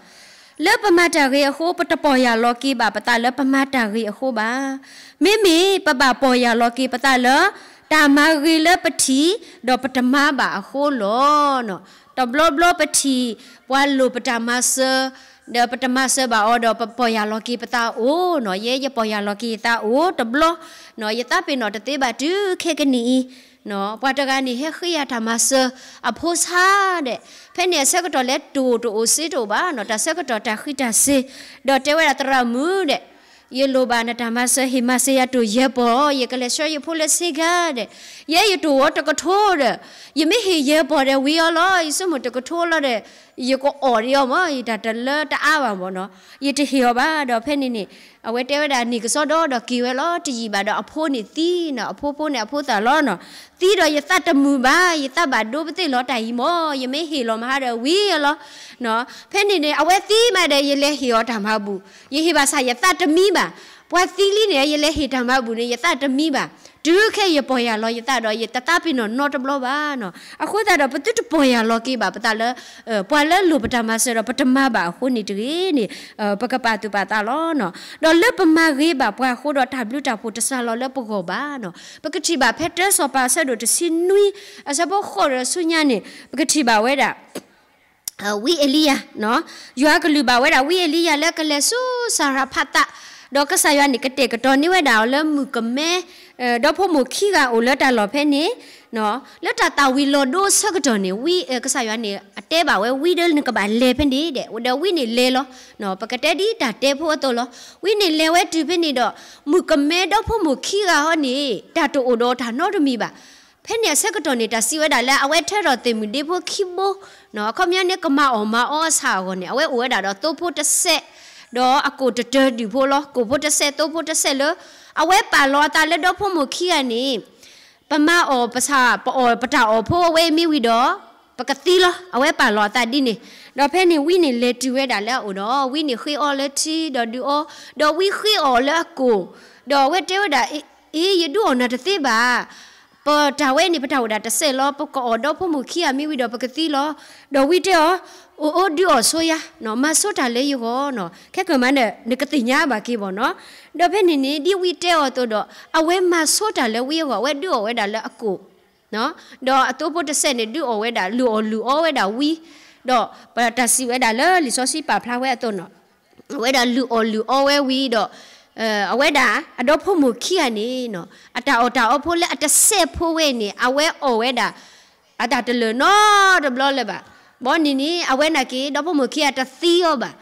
လၢပမၤတၢ်ဂ့ၤအဃိ ပတပီၢ်ယၢ်လီၤက့ၤဘၣ်ပသးလၢပမၤတၢ်ဂ့ၤအဃိဘၣ်. မ့မ့ၢ်ပဘၣ်ပီၢ်ယၢ်လီၤက့ၤပသးလၢ တၢ်မၤဂ့ၤလၢပထံၣ် ဒီးပတမၤဘၣ်အဃိလီၤ. တဘျီဘျီပထံၣ် ပှၤလိၣ်ပတၢ်မၤစၢၤ ဒီးပတမၤစၢၤဘၣ်အီၤဒီးပပီၢ်ယၢ်လီၤက့ၤပသးအိၣ်နီၤ, ယဲယပီၢ်ယၢ်လီၤက့ၤယသးအိၣ်တဘျီနီၤ, ယသးပ့ၤနီၣ်တသ့ဘၣ်တုၤခဲကနံၣ်အံၤ ပှၤတဂၤန့ၣ်ဟဲဃ့ယၤတၢ်မၤစၢၤအဖိဆါဒီး, ဖဲန့ၣ်အဆၢကတီၢ်လဲၤတိၢ်တအိၣ်စ့တအိၣ်ဘၣ်နီၤ, တၢ်ဆၢကတီၢ်တၢ်ဃံးတၢ်စ့ၤ, ဒီးတဲဝဲဒၣ်သရၣ်မုၣ်ဒီး ယလိၣ်ဘၣ်နတၢ်မၤစၢၤ ဟ့ၣ်မၤစၢၤယၤတိၢ်ယဲၢ်ပီၢ်, ယကလဲၤဆှၢယဖိလၢဆ့ကၤဒီး, ယဲယတိၢ်အီၤတကထိဒီး, ယမ့ၢ်ဟ့ၣ်ယဲၢ်ပီၢ်ဒီးဝံၤအီၤလီၤ, ယဆိကမိၣ်တကထိလီၤဒီး, ယကအီၣ်ဒံးအီၤမး, ယတၢ်တလၢတအါဘၣ်မးနီၤ, ယတဟ့ၣ်အီၤဘၣ်ဒီး ဖဲန့ၣ်န့ၣ် အဝဲတဲဝဲဒၣ်န့ၢ်ကစီဒီဒီးက့ၤဝဲလီၤ, တယံာ်ဘၣ်ဒီးအဖိန့ၣ်သံနီၤ, အဖိဖိန့ၣ်အဖိသၣ်လီၤနီၤ, သံဒီးယသးတမုာ်ဘၣ်, ယသးဘၣ်ဒိပသ့ၣ်လီၤတၢ်အံၤမး, ယမ့ၢ်ဟ့ၣ်လီၤမဟါဒီးဝံၤအီၤလီၤ ဖဲန့ၣ်န့ၣ် အဝဲသံမးဒီး ယလဲၤဟ့ၣ်အီၤတၢ်မၤဘူၣ်, ယဟ့ၣ်ဘၣ်ဆၣ်ယသးတမံဘၣ်, ပှၤသံလံန့ၣ် ယလဲၤဟ့ၣ်တၢ်မၤဘူၣ်န့ၣ် ယသးတမံဘၣ်, တုၤခဲယပီၢ်ယၢ်လီၤယသးဒီး ယတသးပ့ၤနီၣ်နီတဘျီဘၣ်နီၤ, အဃိသတးဒီး ပသုတပီၢ်ယၢ်လီၤက့ၤဘၣ်ပသးလၢ ပှၤလၢလိၣ်ပတၢ်မၤစၢၤဒီးပတမၤဘၣ်အဃိန့ၣ်တဂ့ၤန့ၣ်, ပကပာ်သူၣ်ပာ်သးလီၤနီၤ, ဒီးလၢပမၤဂ့ၤဘၣ်ပှၤအဃိဒီး တၢ်ဘျုးတၢ်ဖှိၣ်တစှၤလီၤလၢပဂီၢ်ဘၣ်နီၤ, ပကထံၣ်ဘၣ်ဖဲတၢစီၤပၤအဆၢဒိၣ်တဆံနွံ အဆၢဖိဃိးဒီးဆူညါန့ၣ် ပကထံၣ်ဘၣ်ဝဲဒၣ် ဝံအ့လံယၤ, ယွၤကလုၢ်ဘၣ်ဝဲဒၣ်ဝံအ့လံယၤလၢကလဲၤဆူစၤရဖးသး, ဒီးကစၢ်ယွၤန့ၣ် ကတဲာ်ကတီၤန့ၢ်ဝဲဒၣ်အီၤလၢမုၣ်ကမဲ, ဒီဖိမိၢ်ခံဂၤအိၣ်လၢတၢ်လီၢ်ဖဲန့ၣ်, လၢတၢ်သၣ်ဝံၤလီၤဒိအဆၢကတီၢ်န့ၣ် ဝံ, ကစၢ်ယွၤန့ၣ် အတဲဘၣ်ဝဲဝံဒီးနကဘၣ်လဲၤဖဲန့ၣ်ဒီး ဒီးဝံန့ၣ်လဲၤလီၤ, ပကတဲဒ်တၢ်တဲဖိအသိးလီၤ, ဝံန့ၣ်လဲၤဝဲတုၤဖဲန့ၣ်ဒီး မုၣ်ကမဲဒီဖိမိၢ်ခံဂၤဟီန့ၣ် တၢ်တအိၣ်ဒီးတၢ်နီတမံၤဘၣ် ဖဲန့ၣ်အဆၢကတီၢ်န့ၣ် တၢ်စံးဝဲဒၣ်လၢအဝဲထၢထီၣ်သ့ၣ်မုၣ်ဒ့ဖိခံဘိ, အခီပညီန့ၣ် ကမၤအီၣ်မၤအီအဆၣ်အဂီၢ်န့ၣ် အဝဲအိၣ်ဝဲဒၣ်ဒီးသိဖိတစဲး, ဒီးအကိၣ်တတၢၤဒုၣ်ဖိလီၤ, ကိၣ်ဖိတစဲး သိဖိတစဲးလၢ အဝဲပာ်လီၤအသးလၢဒီဖိမိၢ်ခံဂၤန့ၣ် ပမၤအီၣ်ပဆၣ် ပအီၣ်ပတၢ်အီၣ်ဖိအဝဲအံၤမ့ၢ်ဝံၤဒီး ပကသံလီၤ, အဝဲပာ်လီၤအသးဒ်န့ၣ်, ဒီးဖဲန့ၣ်ဝံန့ၣ်လဲၤတုၤဝဲဒၣ်လၢအအိၣ်ဒီး ဝံန့ၣ်ဃ့အီလၢထံဒီးဒုးအီ, ဒီးဝံဃ့အီၣ်လၢအကိၣ်, ဒီးအဝဲတဲဝဲဒၣ် အ့ ယဒုးအီၣ်နၤတသ့ဘၣ်, ပတၢ်ဝဲန့ၣ် ပတၢ်အိၣ်ဒၣ်တစဲးလီၤ, ပကအီၣ်ဒီဖိမိၢ်ခံဂၤမ့ၢ်ဝံၤဒီးပကသံလီၤ, ဒီးဝံတဲအီၤ, အိၣ်အိၣ်ဒုးအီၣ်ဆိယၤ, မၤဆိတၢ်လၢယဂီၢ်နီၤ, ခဲကမၤဒီး နကသ့ၣ်ညါဘၣ်က့ၤဘၣ်နီၤ, ဒီးဖဲန့ၣ်န့ၣ် ဒ်ဝံတဲအီၤအသိးဒီး အဝဲမၤဆိတၢ်လၢဝံအဂီၢ် အဝဲဒုးအီၣ်ဝဲဒၣ်လၢအကိၣ် ဒီးအသိဖိတစဲးန့ၣ် ဒုးအီၣ်ဝဲဒၣ် လုၢ်အီၣ်လုၢ်အီဝဲဒၣ်ဝံ, ဒီးပတၢ်စံးဝဲဒၣ်လၢလံာ်စီဆှံပာ်ဖျါဝဲအသိးနီၤ, အဝဲဒၣ်လုၢ်အီၣ်လုၢ်အီဝဲဝံဒီး အဝဲဒၣ်အဒီဖိမိၢ်ခံဂၤန့ၣ် အတၢ်အီၣ်တၢ်အီဖိလၢအတစဲးဖိဝဲန့ၣ် အဝဲအီၣ်ဝဲဒၣ် အတၢ်တလၢာ်နီတဘျီလၢၤဘၣ်. ဘီန့ၣ်န့ၣ် အဝဲနာ်က့ၤ ဒီဖိမိၢ်ခံဂၤတသံအီၤဘၣ်.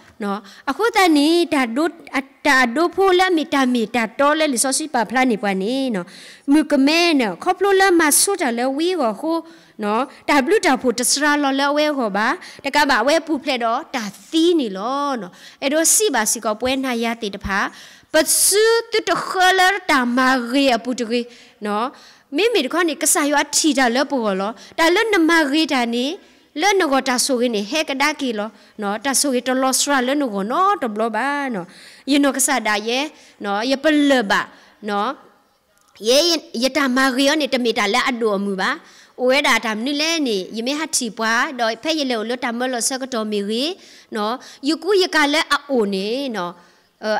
အဃိသတးန့ၣ် တၢ်ဒိဖိလၢအမ့ၢ်တၢ်မ့ၢ်တၢ်တီလၢလံာ်စီဆှံပာ်ဖျါန့ၢ်ပှၤန့ၣ် မုၣ်ကမဲန့ၣ် ခီဖျိလၢမၤဆိတၢ်လၢဝံအဂီၢ်အဃိ တၢ်ဘျုးတၢ်ဖှိၣ်တစှၤလီၤလၢအဝဲအဂီၢ်ဘၣ်. တကးဘၣ် အဝဲပူၤဖျဲးဒီးတၢ်သံန့ၣ်လီၤ. အဲၣ်ဒိးစံးဘၣ်စ့ၢ်ကီးပဝဲနၤယၤသ့ၣ်တဖၣ် ပစုသုတဃၢလၢတၢ်မၤဂ့ၤအပူၤတဂ့ၤ. မ့မ့ၢ်တခီန့ၣ် ကစၢ်ယွၤထံၣ်တၢ်လၢပဂီၢ်လီၤ. တၢ်လၢနမၤဂ့ၤတၢ်န့ၣ် လၢနဂီၢ်တၢ်ဆိၣ်ဂ့ၤန့ၣ် ဟဲကဒါက့ၤလီၤ. တၢ်ဆိၣ်ဂ့ၤတလီၤစှၤလၢနဂီၢ်နီတဘျီဘၣ်. ယနီၢ်ကစၢ်ဒၣ်ယဲ ယပလၢၢ်ဘၣ် ယတၢ်မၤဂ့ၤအီၤန့ၣ် တမ့ၢ်တၢ်လၢအဒိၣ်အမုၢ်ဘၣ်. အိၣ်ဝဲဒၣ်တၢ်မနုၤလဲၣ်န့ၣ် ယမ့ၢ်ဟးထံၣ်ပှၤ ဒီးဖဲယလဲၤအိၣ်လၢတၢ်မၢလီၤဆၢကတီၢ်မ့ၢ်ဂ့ၤ, ယကူယကၤလၢအအိၣ်န့ၣ်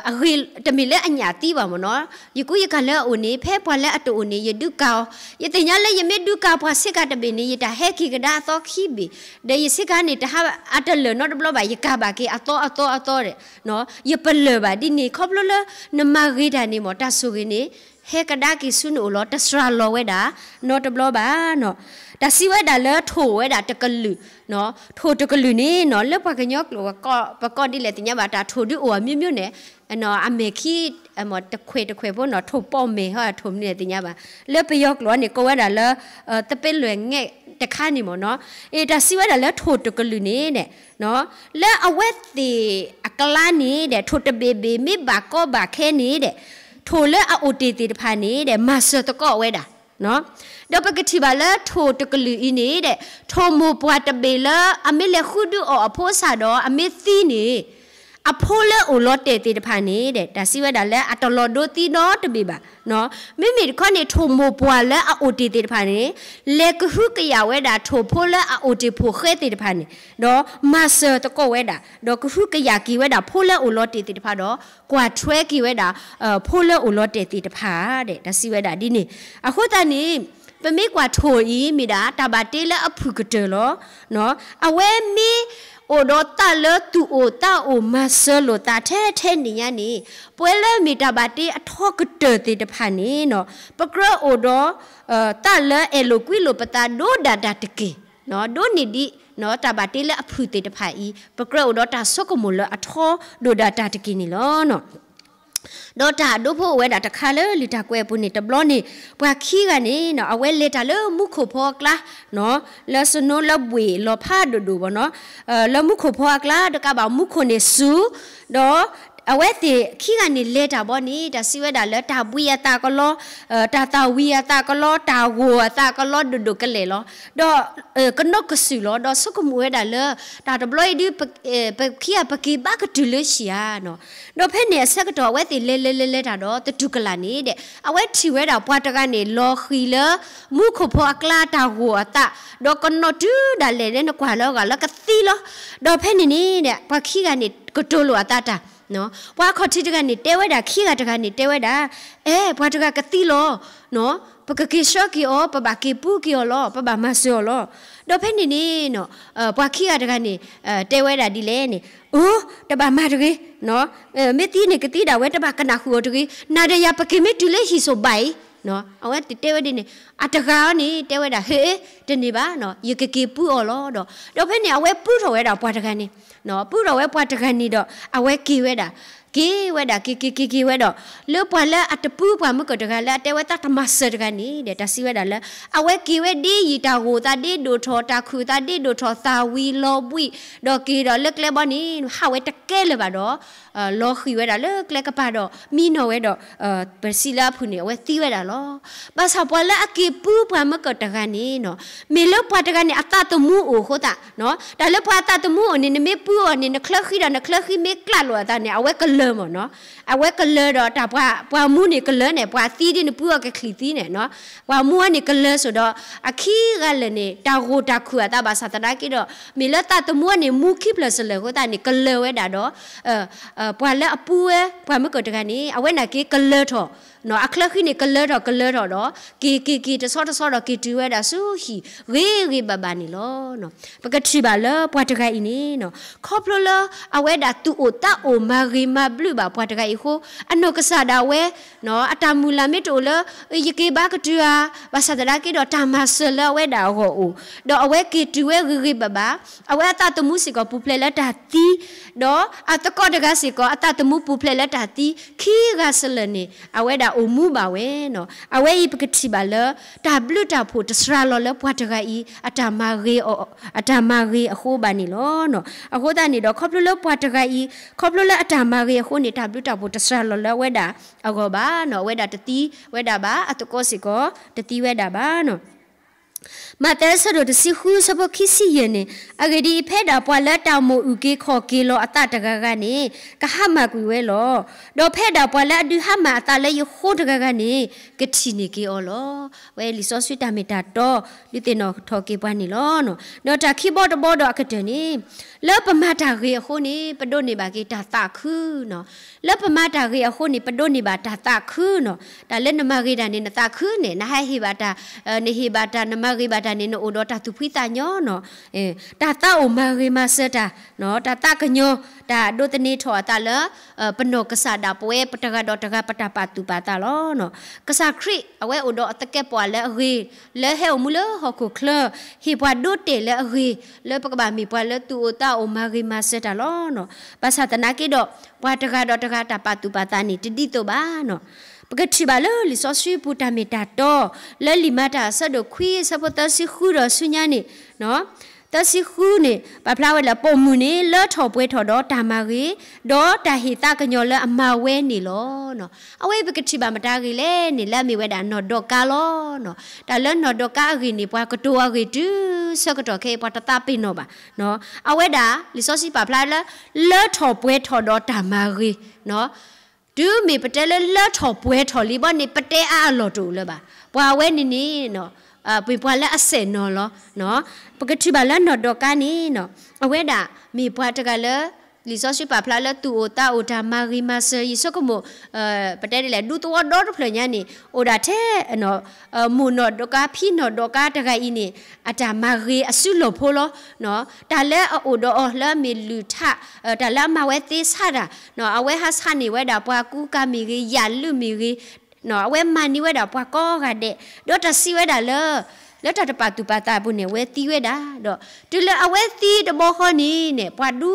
အဂ့ၤ တမ့ၢ်လၢအညၣ်သံဘၣ်မ့ၢ်နီၤ. ယကူယကၤလၢအအိၣ်န့ၣ် ဖဲပှၤလၢအတအိၣ်န့ၣ် ယဒုးကၤအီၤ. ယသ့ၣ်ညါလၢယမ့ၢ်ဒုးကၤပှၤဆ့ကၤတဘ့ၣ်န့ၣ် ယတၢ်ဟဲက့ၤကဒါအသီခံဘ့ၣ်, ဒီးယဆ့ကၤန့ၣ် တဟးအတလၢာ်နီတဘျီဘၣ်, ယကၤဘၣ်က့ၤအသီအသီအသီဒီး ယပလၢၢ်ဘၣ်ဒ်န့ၣ် ခီဖျိလၢနမၤဂ့ၤတၢ်န့ၣ်မ့ၢ် တၢ်ဆိၣ်ဂ့ၤန့ၣ် ဟဲကဒါက့ၤဆူနအိၣ်လီၤ. တစှၤလီၤဝဲဒၣ်နီတဘျီဘၣ်. တၢ်စံးဝဲဒၣ်လၢထိၣ်ဝဲဒၣ်တကလုာ်, ထိၣ်တကလုာ်န့ၣ် လၢပှၤကညီကျိာ် ပကိးဒ်လဲၣ်သ့ၣ်ညါဘၣ်, တၢ်ထိၣ်ဒုးအိၣ်အမျိုးမျိုးန့ၣ် အမဲာ်ခံ တခွဲးတခွဲးဖိနီၤ, ထိၣ်ပီၣ်မဲာ်ဟီ ထိၣ်မနုၤလဲၣ်သ့ၣ်ညါဘၣ်. လၢပယီၤကျိာ်န့ၣ် ကိးဝဲဒၣ်လၢ သပ့လွဲၢ်ငဲၢ်တခါန့ၣ်မ့ၢ်နီၤ. တၢ်စံးဝဲဒၣ်လၢထိၣ်တကလုာ်န့ၣ်ဒီး လၢအဝဲသ့ၣ်အကျါန့ၣ်ဒီး ထိၣ်တဘ့ၣ်ဘ့ၣ်မ့ၢ်ဘၣ်ကီဘၣ်ခဲန့ၣ်ဒီး ထိၣ်လၢအအိၣ်တ့ၢ်သ့ၣ်တဖၣ်န့ၣ်ဒီး မၤစၢၤသကိးဝဲဒၣ် ဒီးပကထံၣ်ဘၣ်လၢထိၣ်တကလုာ်အံၤန့ၣ်ဒီး ထိၣ်မိၢ်ပှၢ်တဘ့ၣ်လၢအမ့ၢ်လဲၤဃုဒုးအီၣ်အဖိအဆၣ်ဒီးအမ့ၢ်သံန့ၣ် အဖိလၢအိၣ်လီၤတဲာ်သ့ၣ်တဖၣ်န့ၣ်ဒီး တၢ်စံးဝဲဒၣ်လၢအတလီၤဒိသံနီတဘ့ၣ်ဘၣ်. မ့မ့ၢ်တခီန့ၣ် ထိၣ်မိၢ်ပှၢ်လၢအအိၣ်တ့ၢ်သ့ၣ်တဖၣ်န့ၣ် လဲၤကဟုကယာ်ဝဲဒၣ်ထိၣ်ဖိလၢအအိၣ်တ့ၢ်ဖိၣ်ဃဲသ့ၣ်တဖၣ်န့ၣ် ဒီးမၤစၢၤသကိးဝဲဒၣ် ဒီးကဟုကယာ်က့ၤဝဲဒၣ်ဖိလၢအိၣ်လီၤတဲာ်သ့ၣ်တဖၣ်ဒီး ကွၢ်ထွဲက့ၤဝဲဒၣ် ဖိလၢအိၣ်လီၤတဲာ်သ့ၣ်တဖၣ်ဒီး တၢ်စံးဝဲဒၣ်ဒ်န့ၣ်. အဃိသတးန့ၣ် ပမ့ၢ်ကွၢ်ထိၣ်အံၤ မ့ၢ်ဒၣ်တၢ်ဘၣ်တ့လၢအဖုၣ်ကတၢၢ်လီၤ. အဝဲမ့ၢ်အိၣ်ဒီးတၢ်လၢသူၣ်အိၣ်သးအိၣ်မၤစၢၤလိာ်သးထဲထဲန့ၣ်ညါန့ၣ်, ပဝဲလၢမ့ၢ်တၢ်ဘၣ်တ့အထီကတၢၢ်သ့ၣ်တဖၣ်န့ၣ်, ပကြၢးအိၣ်ဒီး တၢ်လၢအဲၣ်လိာ်ကွံလိာ်ပသးဒိၣ်ဒၣ်တၢ်တက့ၢ်, ဒိၣ်န့ၢ်ဒံး တၢ်ဘၣ်တ့လၢအဖုၣ်သ့ၣ်တဖၣ်အံၤ ပကြၢးအိၣ်ဒီးတၢ်ဆိကမိၣ်လၢအထီဒိၣ်ဒၣ်တၢ်တက့ၢ်န့ၣ်လီၤ. ဒီးတၢ်ဒိဖိအိၣ်ဝဲဒၣ်တခါလၢလံာ်တၢ်ကွဲးအပူၤန့ၣ် တဘျီန့ၣ် ပှၤခံဂၤန့ၣ်နီၤ အဝဲလဲၤတၢ်လၢမူခိၣ်ဖီအကျါနီၤ, လၢစနိလၢဘှ့ၣ်လီၤဖးဒိၣ်ဒိၣ်ဘၣ်နီၤ, လၢမူခိၣ်ဖီအကျါ တကးဘၣ်မူခိၣ်န့ၣ်စူၤ, ဒီးအဝဲသ့ၣ်ခံဂၤန့ၣ်လဲၤတၢ်ဘီန့ၣ် တၢ်စံးဝဲဒၣ်လၢတၢ်ဘှံးအသးကလီ, တၢ်သၣ်ဝံၤအသးကလီ, တၢ်ဂိၢ်အသးကလီဒိၣ်ဒိၣ်ကလဲာ်လီၤ. ဒီး ကနီၣ်ကစုာ်လီၤ, ဒီးဆိကမိၣ်ဝဲဒၣ်လၢ တၢ်တဘျီအံၤဒု ပခံဂၤပက့ၤဘၣ်ကတုၤလၢဟံၣ်ဧါနီၤ. ဒီးဖဲန့ၣ်အဆၢကတီၢ် အဝဲသ့ၣ်လဲၤလဲၤလဲၤလဲၤတၢ်ဒီး သတူၢ်ကလာ်န့ၣ်ဒီး အဝဲထံၣ်ဝဲဒၣ်ပှၤတဂၤန့ၣ် လီၤဃံၤလၢ မူခိၣ်ဖီအကျါတၢ်ဂိၢ်အသး, ဒီးကနီၣ်တုၤဒၣ်လဲာ်လၢနကွၢ်လၢအဂၤလၢကသံလီၤ. ဒီးဖဲန့ၣ်န့ၣ်ဒီး ပှၤခံဂၤန့ၣ် ကတိၤလိာ်အသးတၢ် ပှၤအခီၣ်ထံးတဂၤန့ၣ် တဲဝဲဒၣ်ခံဂၤတဂၤန့ၣ် တဲဝဲဒၣ်, အဲ ပှၤတဂၤကသံလီၤ, ပကက့ၤဆှၢက့ၤအီၤ, ပဘၣ်က့ၤပူၤက့ၤအီၤလီၤ, ပဘၣ်မၤစၢၤအီၤလီၤ. ဒီးဖဲန့ၣ်န့ၣ် ပှၤခံဂၤတဂၤန့ၣ် တဲဝဲဒၣ်ဒ်လဲၣ်န့ၣ်, အိ တဘၣ်မၤတဂ့ၤ, မ့ၢ်သံန့ၣ်ကသံဒၣ်ဝဲ တဘၣ်ကနၣ်ဃုာ်အီၤတဂ့ၤ, နၤဒီးယၤပက့ၤမ့ၢ်တုၤလၢဟံၣ်စိဘၣ်အံၤ, အဝဲတဲဝဲဒ်န့ၣ်, အတဂၤအံၤန့ၣ် တဲဝဲဒၣ် ဟ့ၣ် တန့ၢ်ဘၣ်, ယကက့ၤပူၤအီၤလီၤဒီး, ဒီးဖဲန့ၣ် အဝဲပူၤထီၣ်ဝဲဒၣ်ပှၤတဂၤန့ၣ် ပူၤထီၣ်ဝဲပှၤတဂၤန့ၣ်ဒီး အဝဲက့ၤဝဲဒၣ်, က့ၤဝဲဒၣ် က့ၤက့ၤက့ၤက့ၤဝဲဒီး လၢပှၤလၢအတပူၤပှၤမုၢ်ကၢၢ်တဂၤလၢအတဲဝဲသးတမၤစၢၤတဂၤန့ၣ်ဒီး တၢ်စံးဝဲဒၣ်လၢ အဝဲက့ၤဝဲဒ်ယံာ်တၢ်ဂိၢ်သးဒ့ဒိၣ်ထီၣ် တၢ်ခုၣ်သးဒ့ဒိၣ်ထီၣ် သၣ်ဝံၤလီၤဘှံး, ဒီးက့ၤဒီးလၢကျဲဘီန့ၣ် ဟးဝဲတကဲလၢၤဘၣ်ဒီး လီၤဃံၤဝဲဒၣ်လၢကျဲကပၤဒီး မံနီၤဝဲဒီး ပစံးလၢအဖုၣ်န့ၣ် အဝဲသံဝဲဒၣ်လီၤ. ဘၣ်ဆၣ်ပှၤလၢအက့ၤပူၤပှၤမုၢ်ကၢၢ်တဂၤန့ၣ်နီၤ, မ့ၢ်လၢပှၤတဂၤန့ၣ် အသးသမူအိၣ်အဃိသတး, တၢ်လၢပှၤအသးသမူအိၣ်န့ၣ် နမ့ၢ်ပူၤအီၤန့ၣ် နချၢဃံဒီးနချၢဃံမ့ၢ်ကျးလိာ်အသးန့ၣ် အဝဲကလၢၤမ့ၢ်နီၤ, အဝဲကလၢၤဒီးတၢ်ပှၤမူန့ၣ်ကလၢၤန့ၣ် ပှၤသံဒ်နပူၤအီၤကချံၣ်သံန့ၣ်နီၤ, ပှၤမူအီၤန့ၣ်ကလၢၤစိၤဒီး အခံဂၤလၢာ်န့ၣ် တၢ်ဂိၢ်တၢ်ခုၣ်အသးဘၣ်ဆၣ်သနာ်က့ဒီး မ့ၢ်လၢသးသမူအီၤန့ၣ် မူခံဖျၢၣ်စလၢၤအဃိသတးန့ၣ် ကလၢၤဝဲဒၣ်ဒီး ပှၤလၢအပူၤဝဲ ပှၤမုၢ်ကၢၢ်တဂၤန့ၣ် အဝဲန့ၣ်က့ၤကလၢၤထီၣ်, အချၢဃံန့ၣ် ကလၢၤထီၣ်ကလၢၤထီၣ်ဒီး က့ၤက့ၤက့ၤတဆီတဆီဒီး က့ၤတုၤဝဲဒၣ်ဆူဟံၣ်ဂ့ၤဂ့ၤဘၣ်ဘၣ်န့ၣ်လီၤ. ပကထံၣ်ဘၣ်လၢပှၤတဂၤအံၤန့ၣ်နီၤ, ခီဖျိလၢအဝဲဒၣ်သူၣ်အိၣ်သးအိၣ်မၤဂ့ၤမၤဘျုးဘၣ်ပှၤတဂၤအံၤအဃိ အနီၢ်ကစၢ်ဒၣ်ဝဲ အတၢ်မုၢ်လၢ်မ့ၢ်တအိၣ်လၢ ယက့ၤဘၣ်ကတုၤဧါ, ဘၣ်ဆၣ်သနာ်က့ဒီး တၢ်မၤစၢၤလၢအဝဲဒၣ်အဂီၢ်အိၣ်, ဒီးအဝဲက့ၤတုၤဝဲဂ့ၤဂ့ၤဘၣ်ဘၣ်, အဝဲအသးသမူစ့ၢ်ကီးပူၤဖျဲးလၢတၢ်သံ, ဒီးအသကိးတဂၤစ့ၢ်ကီး အသးသမူပူၤဖျဲးလၢတၢ်သံ, ခံဂၤစလၢာ်န့ၣ် အဝဲဒၣ်အိၣ်မူဘၣ်ဝဲနီၤ. အဝဲအံၤပကထံၣ်ဘၣ်လၢ တၢ်ဘျုးတၢ်ဖှိၣ်တစှၤလီၤလၢပှၤတဂၤအံၤ အတၢ်မၤဂ့ၤအဃိဘၣ်န့ၣ်လီၤ. အဃိသတးန့ၣ်ဒီး ခီဖျိလၢပှၤတဂၤအံၤ ခီဖျိလၢအတၢ်မၤဂ့ၤအဃိန့ၣ် တၢ်ဘျုးတၢ်ဖှိၣ်တစှၤလီၤလၢအဝဲဒၣ်အဂီၢ်ဘၣ်နီၤ. အဝဲဒၣ်တသံဝဲဒၣ်ဘၣ်, အသကိးစ့ၢ်ကီး တသံဝဲဒၣ်ဘၣ်နီၤ. မးသဲအဆၢဒိၣ်တဆံဃု အဆၢဖိခံဆံယဲၢ်န့ၣ်, အဂ့ၢ်ဒ်အံၤ, ဖဲဒၣ်ပှၤလၢတၢ်မိၣ်အုၣ်က့ၤခီၣ်က့ၤလီၤအသးတဂၤဂၤန့ၣ် ကဟါမၢ်ကွံာ်ဝဲလီၤ. ဒီးဖဲဒၣ်ပှၤလၢအဒုးဟါမၢ်အသးလၢယဃိတဂၤဂၤန့ၣ် ကထံၣ်န့ၢ်က့ၤအီၤလီၤ. ဝဲလံာ်စီဆှံတၢ်မ့ၢ်တၢ်တီ ဒုးသ့ၣ်နီၣ်ထီၣ်က့ၤပှၤန့ၣ်လီၤ. ဒီးတၢ်ခံဘီတဘီဒီးအကတၢၢ်န့ၣ်, လၢပမၤတၢ်ဂ့ၤအဃိန့ၣ် ပဒိးန့ၢ်ဘၣ်က့ၤတၢ်သးခုနီၤ. လၢပမၤတၢ်ဂ့ၤအဃိန့ၣ် ပဒိးန့ၢ်ဘၣ်တၢ်သးခုနီၤ. တၢ်လၢနမၤဂ့ၤတၢ်န့ၣ် နသးခုန့ၣ် နဟးဟ့ၣ်ဘၣ်တၢ်, နဟ့ၣ်ဘၣ်တၢ် နမၤဂ့ၤဘၣ်တၢ်န့ၣ် နအိၣ်ဒီးတၢ်သူၣ်ဖှံသးညီနီၤ. တၢ်သးအိၣ်မၤဂ့ၤမၤစၢၤတၢ်, တၢ်သးကညီၤ, တၢ်ဒိးသန့ၤထီၣ်အသးလၢ ပနီၢ်ကစၢ်ဒၣ်ပဝဲပတဂၤဒီးတဂၤပတၢ်ပာ်သူၣ်ပာ်သးလီၤ. ကစၢ်ခရံာ် အဝဲအိၣ်ဒီးအသကဲးပဝးလၢအဂ့ၤ, လၢဟဲအိၣ်မူလၢဟီၣ်ခိၣ်ချၢ, ဟ့ၣ်ပှၤဒိတဲာ်လၢအဂ့ၤ, လၢပကဘၣ်မ့ၢ်ပှၤလၢသူၣ်အိၣ်သးအိၣ်မၤဂ့ၤမၤစၢၤတၢ်လီၤ. ဘၣ်ဆၣ်သနာ်က့ဒီး ပှၤတဂၤဒီးတဂၤတၢ်ပာ်သူၣ်ပာ်သးန့ၣ် တဒ်သိးဘၣ်နီၤ. ပကထံၣ်ဘၣ်လၢလံာ်စီဆှံပူၤတၢ်မ့ၢ်တၢ်တီ, လၢလံာ်မၤတၢ်အဆၢဒိၣ်ခွံ အဆၢဖိသၢဆံဃုဒီးဆူညါန့ၣ်, သၢဆံဃုန့ၣ် ပာ်ဖျါဝဲလၢ ပိာ်မုၣ်န့ၣ် လၢထီၣ်ပှဲၤထီၣ်ဒီးတၢ်မၤဂ့ၤ, ဒီးတၢ်ဟ့ၣ်သးကညီၤလၢအမၤဝဲန့ၣ်လီၤ. အဝဲအံၤပကထံၣ်ဘၣ်မတၤဂ့ၤလဲၣ်န့ၣ် လၢအမ့ၢ်ဝဲဒၣ်နီၢ်ဒီကါလီၤ. တၢ်လၢနီၢ်ဒီကါအဂ့ၢ်န့ၣ် ပှၤကတိၤအဂ့ၢ်တုၤဆၢကတီၢ်ခဲအံၤ ပှၤတသးပ့ၤနီၣ်ဘၣ်. အဝဲဒၣ် လံာ်စီဆှံပာ်ဖျါလၢ လၢထီၣ်ပှဲၤထီၣ်ဒီးတၢ်မၤဂ့ၤ, တုၤမ့ၢ်ပတဲလၢလၢထီၣ်ပှဲၤထီၣ်လံဘီန့ၣ် ပတဲအါအလီၢ်တအိၣ်လၢၤဘၣ်. ပှၤအဝဲန့ၣ်န့ၣ် မ့ၢ်ပှၤလၢအစဲးနီၤလီၤ. ပကထံၣ်ဘၣ်လၢနီၢ်ဒီကါန့ၣ် အဝဲဒၣ်မ့ၢ်ပှၤတဂၤလၢ လံာ်စီဆှံပာ်ဖျါလၢသူၣ်အိၣ်သးအိၣ်တၢ်မၤဂ့ၤမၤစၢၤ ယဆိကမိၣ် ပတဲဒ်လဲၣ် ဒူသဝီဒီတဖျၢၣ်ညါန့ၣ် အိၣ်ဒၣ်ထဲ မိၢ်နီၢ်ဒီးကါဖံနီၢ်ဒီးကါတဂၤအံၤန့ၣ် အတၢ်မၤဂ့ၤအစုလီၢ်ဖိလီၤ. တၢ်လၢအအိၣ်ဒီးအီၤလၢအမ့ၢ်လုၢ်ထး တၢ်လၢအမၤဝဲသ့စးတၢ် အဝဲဟးဆါန့ၢ်ဝဲဒၣ်ပှၤကူကၤမ့ၢ်ဂ့ၤ ယၣ်လုၢ်မ့ၢ်ဂ့ၤ အဝဲမၤန့ၢ်ဝဲဒၣ်ပှၤကိးဂၤဒဲး ဒီးတၢ်စံးဝဲဒၣ်လၢ လၢတၢ်တပာ်သူၣ်ပာ်သးအပူၤန့ၣ် အဝဲသံဝဲဒၣ် ဒီးတုၤလၢအဝဲသံတဘျီဃီန့ၣ်န့ၣ် ပှၤဒူ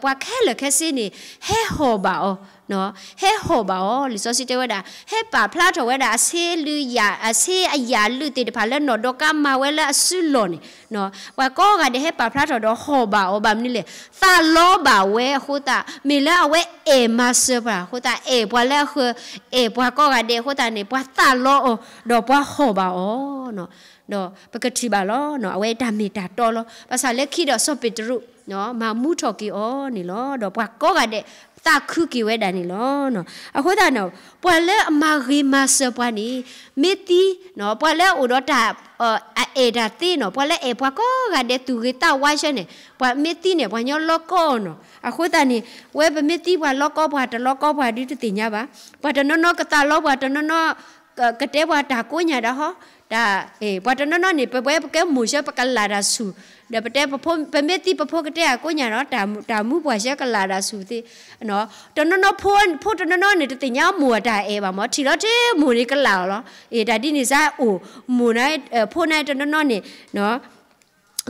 ပှၤခဲလၢာ်ခဲဆ့န့ၣ် ဟဲဟီၣ်ဘၣ်အီၤ ဟဲဟီၣ်ဘၣ်အီၤ လံာ်စီဆှံတဲဝဲဒၣ် ဟဲပာ်ဖျါထီၣ်ဝဲဒၣ်အဆ့လုၢ်ယၣ် အဆ့အယၣ်လုၢ်သ့ၣ်တဖၣ်လၢနီၢ်ဒီကါမၤဝဲလၢအစုလီၢ်န့ၣ် ပှၤကိးဂၤဒဲးဟဲပာ်ဖျါထီၣ်ဒီးဟီၣ်ဘၣ်အီၤ ဘၣ်မနုၤလဲၣ် သးလီဘၣ်ဝဲအဃိသတး မ့ၢ်လၢအဝဲအဲၣ်မၤစၢၤပှၤအဃိသတး အဲၣ်ပှၤလၢအဃၢၤ အဲၣ်ပှၤကိးဂၤဒဲးအဃိသတးန့ၣ် ပှၤသးလီအီၤ ဒီးပှၤဟီၣ်ဘၣ်အီၤ ဒီးပကထံၣ်ဘၣ်လီၤ အဝဲတၢ်မ့ၢ်တၢ်တီလီၤ. ဘၣ်ဆၣ်လၢခံဒီးစီၤပ့းတရူး မၤမူထီၣ်က့ၤအီၤန့ၣ်လီၤ. ဒီးပှၤကိးဂၤဒဲးသးခုက့ၤဝဲဒၣ်န့ၣ်လီၤ. အဃိသတးန့ၣ် ပှၤလၢအမၤဂ့ၤမၤစၢၤပှၤန့ၣ် မ့ၢ်သံ ပှၤလၢအအိၣ်ဒီးတၢ် အအဲၣ်တၢ်သ့န့ၣ် ပှၤလၢအအဲၣ်ပှၤကိးဂၤဒဲးသူၣ်ဂ့ၤသးဝါဆၢန့ၣ် ပှၤမ့ၢ်သံန့ၣ် ပှၤညီလီကီအီၤန့ၣ် အဃိသတးန့ၣ် ဝဲပမ့ၢ်သံပှၤလီကီပှၤတလီကီပှၤဒုတသ့ၣ်ညါဘၣ်. ပှၤတနီၤနီၤကသးလီပှၤတနီၤနီၤ ကတဲပှၤတၢ်ကိးညၣ်ဒၣ်ဟီ တၢ် ပှၤတနီၤနီၤန့ၣ် ပဝဲပကဲမိၢ်ဆၢပကလၢ်တၢ်ဆူၣ် ဒီးပတဲ ပမ့ၢ်သံပဖိကတဲအကိးညၣ်ဒီး တၢ်မူပှၢ်ဆၢကလၢ်တၢ်ဆူၣ်သ့ တနီၤနီၤ ဖိတနီၤနီၤန့ၣ် တသ့ၣ်ညါမိၢ်အတၢ်အဲၣ်ဘၣ်မ့ၢ် ထံၣ်လီၤထဲမိၢ်န့ၣ်ကလၢ်အီၤလီၤ. တၢ်ဒ်န့ၣ်စ့ၢ်အိၣ် မိၢ် ဖိန့ၣ်တနီၤနီၤန့ၣ်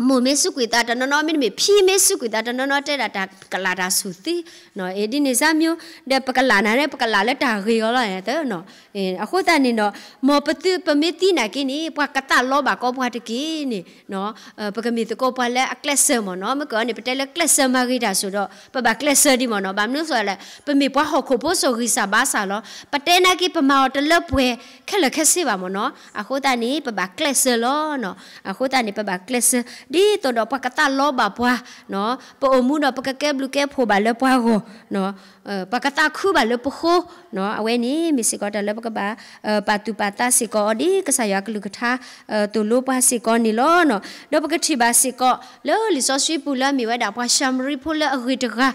မိၢ်မ့ၢ်စူးကွံာ်သးတနီၤနီၤ မ့တမ့ၢ်ဖံမ့ၢ်စူးကွံာ်သးတနီၤနီၤ တဲဒၣ်တၢ်ကလၢ်တၢ်ဆူၣ်သ့ ဒ်န့ၣ်စ့ၢ်မ့ၢ် ဒီးပကလၢ်နၤန့ၣ် ပကလၢ်လၢတၢ်ဂ့ၤအီၤလီၤ. အဃိသတးန့ၣ်ဒီး မ်ပသုပမ့ၢ်သံနာ်က့န့ၣ် ပှၤကသးလီဘၣ်ကီပှၤတက့ၢ်န့ၣ် ပကမ့ၢ်သကိးပှၤလၢအကျဲးစၢးမ့ၢ်နီၤ မ့ၢ်ကီးန့ၣ် ပတဲလၢကျဲးစၢးမၤဂ့ၤတၢ်ဆိၣ်ဒီး ပဘၣ်ကျဲးစၢးဒံးမ့ၢ်နီၤ ဘၣ်မနုၤအဃိလဲၣ် ပမ့ၢ်ပှၤဟီၣ်ခိၣ်ဖိစီၤဂံၢ်စၢ်ဘါစၢ်လီၤ ပတဲနာ်က့ပမၤအီၤတလၢပှဲၤခဲလၢာ်ခဲဆ့ဘၣ်မ့ၢ်နီၤ အဃိသတးန့ၣ် ပဘၣ်ကျဲးစၢးလီၤ အဃိသတးန့ၣ် ပဘၣ်ကျဲးစၢး ဒ်သိးဒီးပှၤကသးလီဘၣ်ပှၤ ပအိၣ်မူဒီးပကကဲဘျုးကဲဖှိၣ်ဘၣ်လၢပှၤဂီၢ် ပှၤကသးခုဘၣ်လၢပဃိ အဝဲန့ၣ်မ့ၢ်စ့ၢ်ကီးတၢ်လၢပကဘၣ် ပာ်သူၣ်ပာ်သးစ့ၢ်ကီးအီၤဒ်ကစၢ်ယွၤကလုၢ်ကထါ သိၣ်လိပှၤစ့ၢ်ကီးန့ၣ်လီၤ. ဒီးပကထံၣ်ဘၣ်စ့ၢ်ကီး လၢလံာ်စီဆှံပူၤလၢအမ့ၢ်ဝဲဒၣ်ပှၤၡၤမရံဖိလၢအဂ့ၤတဂၤ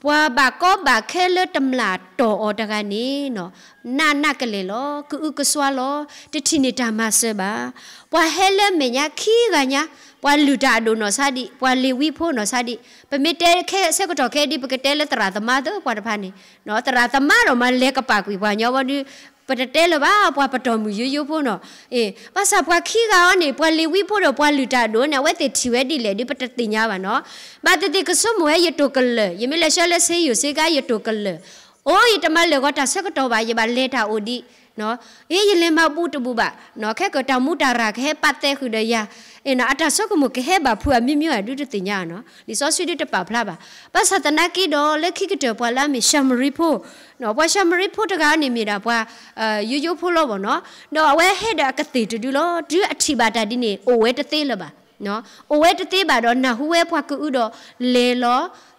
ပှၤဘၣ်ကီဘၣ်ခဲလၢတမျာ်တီၢ်အီၤတဂၤန့ၣ် နးနးကလဲာ်လီၤ ကအုကစွါလီၤ တထံၣ်န့ၢ်တၢ်မၤစၢၤဘၣ်. ပှၤဟဲလၢမဲာ်ညါခံဂၤညါ ပှၤလုၢ်တၢ်အဒိၣ်နီၢ်ဆါဒံး ပှၤလ့ၤဝံဖိနီၢ်ဆါဒံး ပမ့ၢ်တဲဆၢကတီၢ်ခဲအံၤဒ် ပကတဲလၢသရၣ်သမါသ့ၣ်ပှၤတဖၣ်န့ၣ် သရၣ်သမါဒီးမၤလဲၤကပာ်ကွံာ်ပှၤညီဝဲဒုး ပတတဲလၢၤဘၣ် ပှၤပတီၢ်မုၢ်ယိယိဖိနီၤ. ဘၣ်ဆၣ်ပှၤခံဂၤအံၤန့ၣ် ပှၤလ့ၤဝံဖိဒီးပှၤလုၢ်တၢ်အဒိၣ်န့ၣ် အဝဲသ့ၣ်ထံၣ်ဝဲဒ်လဲၣ်ဒုး ပတသ့ၣ်ညါဘၣ်နီၤ. ဘၣ်သ့ၣ်သ့ၣ်ကဆိကမိၣ်ဝဲ ယတိာ်ကလၢာ် ယမ့ၢ်လဲၤဆှၢလၢစ့ယိၣ်စ့ကါ ယတိာ်ကလၢာ် အိ ယတမၤလၢာ်ဂီၤတၢ်ဆၢကတီၢ်ဘၣ် ယဘၣ်လဲၤတၢ်အိၣ်ဒံး အ့ ယလဲၤမၤဘူၣ်တဘူၣ်ဘၣ် ခဲကတၢ်မူတၢ်ရၢ်ကဟဲပာ်သဲဃုာ်ဒီးယၤ အတၢ်ဆိကမိၣ်ကဟဲဘၣ်ဖုးအမျိုးမျိုးဧါဒုးတသ့ၣ်ညါနီၤ. လံာ်စီဆှံဒုးတပာ်ဖျါဘၣ်. ဘၣ်ဆၣ်သနာ်က့ဒီး လၢခံကတၢၢ်ပှၤလၢအမ့ၢ်ၡၤမရံဖိ ပှၤၡၤမရံဖိတဂၤန့ၣ်မ့ၢ်ဒၣ်ပှၤ ယိယိဖိလီၤဘၣ်နီၤ. ဒီးအဝဲဟဲဒီးအကသ့ၣ်တဒုလီၤ. တုၤအထံၣ်ဘၣ်တၢ်ဒ်န့ၣ် အိၣ်ဝဲတသ့လၢၤဘၣ် အိၣ်ဝဲတသ့ဘၣ်ဒီး နၢ်ဟူဝဲပှၤကအုဒီးလဲၤလီၤ.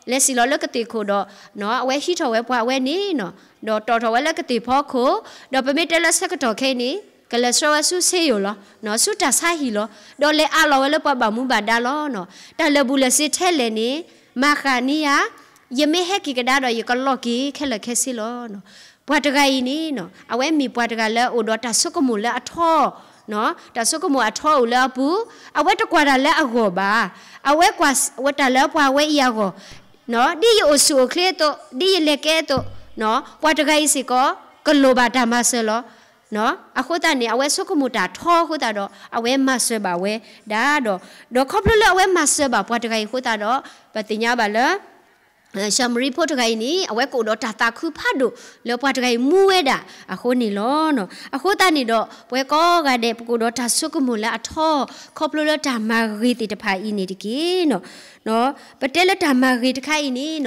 လဲၤစံၣ်လီၤလၢကသ့ၣ်ခိၣ်ဒီး အဝဲဟံးထီၣ်ဝဲပှၤအဝဲန့ၣ် ဒီးတီၣ်ထီၣ်ဝဲလၢကသ့ၣ်ဖီခိၣ်, ဒီးပမ့ၢ်တဲလၢဆၢကတီၢ်ခဲအံၤန့ၣ် ကလဲၤဆှၢဝဲဆူစ့ယိၣ်လီၤ, ဆူတၢ်ဆါဟံၣ်လီၤ, ဒီးလဲၤအးလီၤဝဲလၢပှၤဘၣ်မူဘၣ်ဒါလီၤ. တၢ်လၢာ်ဘူၣ်လၢာ်စ့ထဲလဲၣ်န့ၣ် မၤဃၣ်န့ၢ်ယၤ, ယမ့ၢ်ဟဲက့ၤကဒါဒီးယကလီၤက့ၤခဲလၢာ်ခဲဆ့လီၤ. ပှၤတဂၤအံၤန့ၣ် အဝဲမ့ၢ်ပှၤတဂၤလၢအိၣ်ဒီးတၢ်ဆိကမိၣ်လၢအထီ, တၢ်ဆိကမိၣ်အထီအိၣ်လၢအပူၤ, အဝဲတကွၢ်တၢ်လၢအဂီၢ်ဘၣ်, အဝဲကွၢ်ဝဲတၢ်လၢပှၤဝဲအံၤအဂီၢ်, ဒ်ယအိၣ်ဆူၣ်အိၣ်ချ့အသိး, ဒ်ယလဲၤကဲအသိး, ပှၤတဂၤအံၤစ့ၢ်ကီး ကလိၣ်ဘၣ်တၢ်မၤစၢၤလီၤ. အဃိသတးန့ၣ် အဝဲဆိကမိၣ်တၢ်ထီအဃိသတးဒီး အဝဲမၤစၢၤဘၣ်ဝဲဒၣ်ဒီး, ဒီးခီဖျိလၢအဝဲမၤစၢၤဘၣ်ပှၤတဂၤအံၤအဃိသတးဒီး ပသ့ၣ်ညါဘၣ်လၢ ၡၤမရံဖိတဂၤအံၤန့ၣ် အဝဲကအိၣ်ဒီးတၢ်သးခုဖးဒိၣ်လၢပှၤတဂၤအံၤမူဝဲဒၣ်အဃိန့ၣ်လီၤ. အဃိသတးန့ၣ်ဒီး ပဝဲကိးဂၤဒဲး ပကအိၣ်ဒီးတၢ်ဆိကမိၣ်လၢအထီ ခီဖျိလၢတၢ်မၤဂ့ၤသ့ၣ်တဖၣ်အံၤန့ၣ်တက့ၢ်. ပတဲလၢတၢ်မၤဂ့ၤတခါအံၤန့ၣ်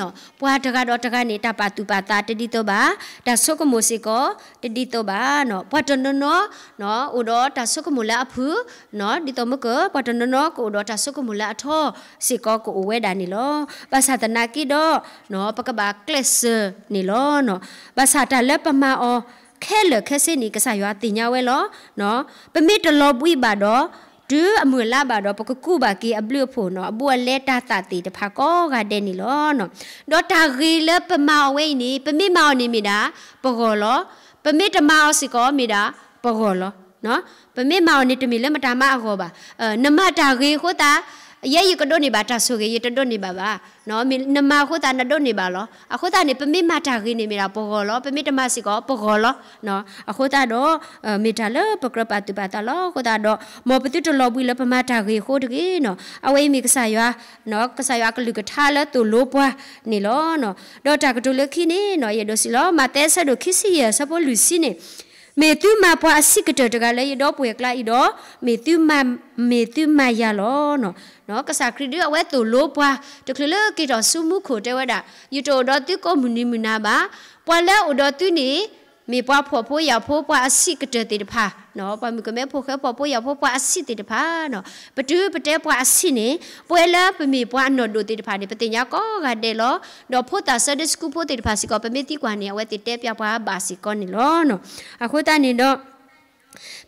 ပှၤတဂၤဒီးတဂၤန့ၣ် တၢ်ပာ်သူၣ်ပာ်သးတဒ်သိးဘၣ်, တၢ်ဆိကမိၣ်စ့ၢ်ကီး တဒ်သိးဘၣ်. ပှၤတနီၤနီၤ အိၣ်ဒီးတၢ်ဆိကမိၣ်လၢအဖုၣ်, ဒ်သိးမ့ၢ်က ပှၤတနီၤနီၤကအိၣ်ဒီးတၢ်ဆိကမိၣ်လၢအထီစ့ၢ်ကီးကအိၣ်ဝဲဒၣ်န့ၣ်လီၤ. ဘၣ်ဆၣ်သနာ်က့ဒီး ပကဘၣ်ကျဲးစၢးန့ၣ်လီၤ. ဘၣ်ဆၣ်တၢ်လၢပမၤအီၤခဲလၢာ်ခဲဆ့န့ၣ် ကစၢ်ယွၤသ့ၣ်ညါဝဲလီၤ. ပမ့ၢ်တလီၤဘှံးဘၣ်ဒီး တုၤအမုၢ်လါဘၣ်ဒီး ပကကူးဘၣ်က့ၤအဘျုးအဖှိၣ်နီၤ အဘူးအလဲတၤသၣ်သ့ၣ်တဖၣ်ကိးဂၤဒဲးန့ၣ်လီၤ. ဒီးတၢ်ဂ့ၤလၢပမၤအီၤဝဲအံၤန့ၣ် ပမ့ၢ်မၤအီၤန့ၣ်မ့ၢ်ဒၣ် ပဂီၢ်လီၤ. ပမ့ၢ်တမၤအီၤစ့ၢ်ကီးမ့ၢ်ဒၣ် ပဂီၢ်လီၤ. ပမ့ၢ်မၤအီၤန့ၣ် တမ့ၢ်လၢမတၤမါအဂီၢ်ဘၣ်. နမၤတၢ်ဂ့ၤအဃိသတး ယဲယကဒိးန့ၢ်ဘၣ်တၢ်ဆိၣ်ဂ့ၤ ယတဒိးန့ၢ်ဘၣ်ဘၣ်. နမၤအဃိသတးနဒိးန့ၢ်ဘၣ်လီၤ. အဃိသတးန့ၣ် ပမ့ၢ်မၤတၢ်ဂ့ၤန့ၣ်မ့ၢ်ဒၣ်ပဂီၢ်လီၤ, ပမ့ၢ်တမၤစ့ၢ်ကီးပဂီၢ်လီၤ. အဃိသတးဒီး မ့ၢ်တၢ်လၢပကြၢးပာ်သူၣ်ပာ်သးလီၤ. အဃိသတးဒီး မ်ပသုတလီၤဘှံးလၢပမၤတၢ်ဂ့ၤအဃိတဂ့ၤနီၤ. အဝဲအံၤမ့ၢ်ကစၢ်ယွၤ ကစၢ်ယွၤအကလုၢ်ကထါလၢသိၣ်လိပှၤန့ၣ်လီၤ. ဒီးတၢ်ကတိၤလၢခံန့ၣ်နီၤ ယအဲၣ်ဒိးစံးလီၤ မးသဲအဆၢဒိၣ်ခံဆံယဲၢ် အဆၢဖိလွံၢ်ဆံန့ၣ်, မ့ၢ်သုမၤပှၤအဆံးကတၢၢ်တဂၤလၢယဒီပုၢ်ဝဲၢ်အကျါအံၤဒီး မ့ၢ်သုမၤ မ့ၢ်သုမၤယၤလီၤ. ကစၢ်ခရံာ်ဒုးအဝဲသိၣ်လိပှၤ တချုးလၢက့ၤထီၣ်ဆူမူခိၣ်တဲဝဲဒၣ် ယတအိၣ်ဒီးသုကိးမုၢ်နံၤမုၢ်နၤဘၣ်. ပှၤလၢအအိၣ်ဒီးသုန့ၣ် မ့ၢ်ပှၤဖှီၣ်ဖိယာ်ဖိ ပှၤအဆံးကတၢၢ်သ့ၣ်တဖၣ်, ပှၤမုၣ်ကမဲဖိဃဲ ဖှီၣ်ဖိယာ်ဖိပှၤအဆံးသ့ၣ်တဖၣ်နီၤ. ပတုၤပတဲပှၤအဆံးန့ၣ် ပဝဲလၢပမ့ၢ်ပှၤအနီၢ်ဒိၣ်သ့ၣ်တဖၣ်န့ၣ် ပသ့ၣ်ညါကိးဂၤဒဲးလီၤ. ဒီးဖိသၣ်ဆၢဒိၣ်စကူဖိသ့ၣ်တဖၣ်စ့ၢ်ကီး ပမ့ၢ်သံကွၢ်န့ၣ် အဝဲသ့ၣ်တဲပျးပှၤဘၣ်စ့ၢ်ကီးန့ၣ်လီၤ. အဃိသတးန့ၣ်ဒီး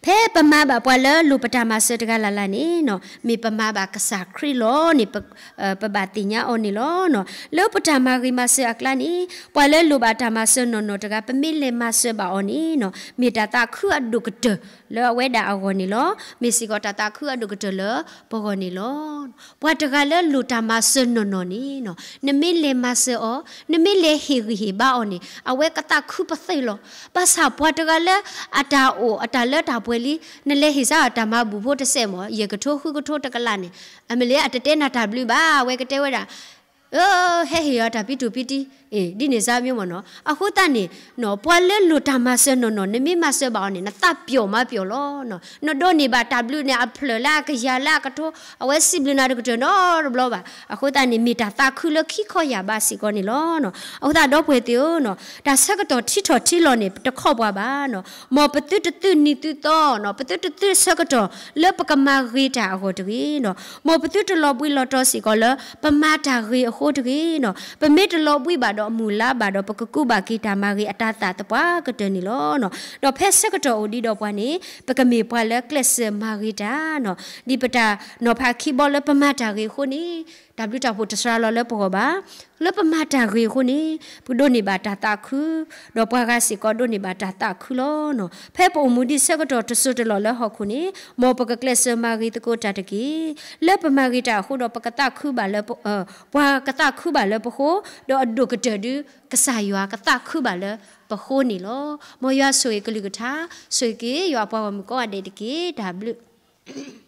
ဖဲပမၤဘၣ်ပှၤလၢလိၣ်ပတၢ်မၤစၢၤတဂၤလၢ်လၢ်န့ၣ်နီၤ မ့ၢ်ပမၤဘၣ်ကစၢ်ခရံာ်လီၤန့ၣ် ပဘၣ်သ့ၣ်ညါအီၤန့ၣ်လီၤ. လၢပတၢ်မၤဂ့ၤမၤစၢၤအကျါန့ၣ် ပှၤလၢလိၣ်ဘၣ်တၢ်မၤစၢၤနီၢ်နီၢ်တဂၤ ပမ့ၢ်လဲၤမၤစၢၤဘၣ်အီၤန့ၣ်နီၤ မ့ၢ်တၢ်သးခုအဒိၣ်ကတၢၢ်လၢအဝဲဒၣ်အဂီၢ်န့ၣ်လီၤ. မ့ၢ်စ့ၢ်ကီးတၢ်သးခုအဒိၣ်ကတၢၢ်လၢပဂီၢ်န့ၣ်လီၤ. ပှၤတဂၤလၢလိၣ်တၢ်မၤစၢၤနီၢ်နီၢ်န့ၣ်နီၤ နမ့ၢ်လဲၤမၤစၢၤအီၤ နမ့ၢ်လဲၤဟ့ၣ်ဂံၢ်ဟ့ၣ်ဘါအီၤန့ၣ် အဝဲကသးခုပသ့ၣ်လီၤ. ဘၣ်ဆၣ်ပှၤတဂၤလၢ အတၢ်အိၣ်အတၢ်လၢတၢ်ပှဲၤလံ နလဲၤဟ့ၣ်စါအီၤတၢ်မၤဘူၣ်ဖိတစဲးမ့ၢ် ယဲၢ်ကထိဃုကထိတကလးန့ၣ် အမ့ၢ်လၢအတတဲနၤတၢ်ဘျုးဘၣ် အဝဲကတဲဝဲဒၣ် ဟဲဟ့ၣ်အီၤတၢ်ပံတူၢ်ပံတံ ဒ်န့ၣ်စါမ့ၢ်မ့ၢ်နီၤ. အဃိသတးန့ၣ် ပှၤလၢလိၣ်တၢ်မၤစၢၤနီၢ်နီၢ် နမ့ၢ်မၤစၢၤဘၣ်အီၤန့ၣ် နသးပျီၣ်မၤပျီၣ်လီၤ. နဒိးန့ၢ်ဘၣ်တၢ်ဘျုးန့ၣ် အဖျၢၣ်လၢအကယၤလၢအကထိ အဝဲစံးဘျုးနၤတကတၢၢ်နီတဘျီဘၣ်. အဃိသတးန့ၣ် မ့ၢ်တၢ်သးခုလၢခံခီယာ်ဘးစ့ၢ်ကီးန့ၣ်လီၤ. အဃိသတးဒီပုၢ်ဝဲၢ်သ့ၣ်ဧၢ, တၢ်ဆၢကတီၢ်ထံထီၣ်ထံလီၤန့ၣ် တခီပှၤဘၣ်နီၤ. မ်ပသုတသုးနံၤသုးသီနီၤ, ပသုတသုးဆၢကတီၢ်လၢပကမၤဂ့ၤတၢ်အဂီၢ်တဂ့ၤနီၤ. မ်ပသုတလီၤဘှံးလီၤတီၤစ့ၢ်ကီးလၢ ပမၤတၢ်ဂ့ၤအဃိတဂ့ၤနီၤ. ပမ့ၢ်တလီၤဘှံးဘၣ်ဒီးအမုၢ်လါဘၣ်ဒီး ပကကူးဘၣ်က့ၤတၢ်မၤဂ့ၤအတၤသၣ်သပှၢ်ကတၢၢ်န့ၣ်လီၤ. ဒီးဖဲဆၢကတီၢ်အိၣ်ဒံးဒီးပှၤန့ၣ် ပကမ့ၢ်ပှၤလၢကျဲးစၢးမၤဂ့ၤတၢ်နီၤ. ဒ်ပတၢ်နီၤဖးခံဘီလၢပမၤတၢ်ဂ့ၤအဃိန့ၣ် တၢ်ဘျုးတၢ်ဖှိၣ်တစှၤလီၤလၢပဂီၢ်ဘၣ်. လၢပမၤတၢ်ဂ့ၤအဃိန့ၣ် ပဒိးန့ၢ်ဘၣ်တၢ်သးခု, ဒီးပှၤဂၤစ့ၢ်ကီးဒိးန့ၢ်ဘၣ်တၢ်သးခုလီၤ. ဖဲပအိၣ်မူဒံးဆၢကတီၢ်တစိၢ်တလီၢ်လၢဟီၣ်ခိၣ်န့ၣ် မ်ပကကျဲးစၢးမၤဂ့ၤသကိးတၢ်တက့ၢ်. လၢပမၤဂ့ၤတၢ်အဃိဒီး ပကသးခုဘၣ်လၢ ပှၤကသးခုဘၣ်လၢပဃိ, ဒီးအဒိၣ်ကတၢၢ်ဒုး ကစၢ်ယွၤကသးခုဘၣ်လၢပဃိန့ၣ်လီၤ. မ်ယွၤဆိၣ်ဂ့ၤကလုၢ်ကထါ, ဆိၣ်ဂ့ၤက့ၤယွၤအပှၤဂီၢ်မုၢ်ကိးဂၤဒဲးတက့ၢ်. တၢ်ဘျုး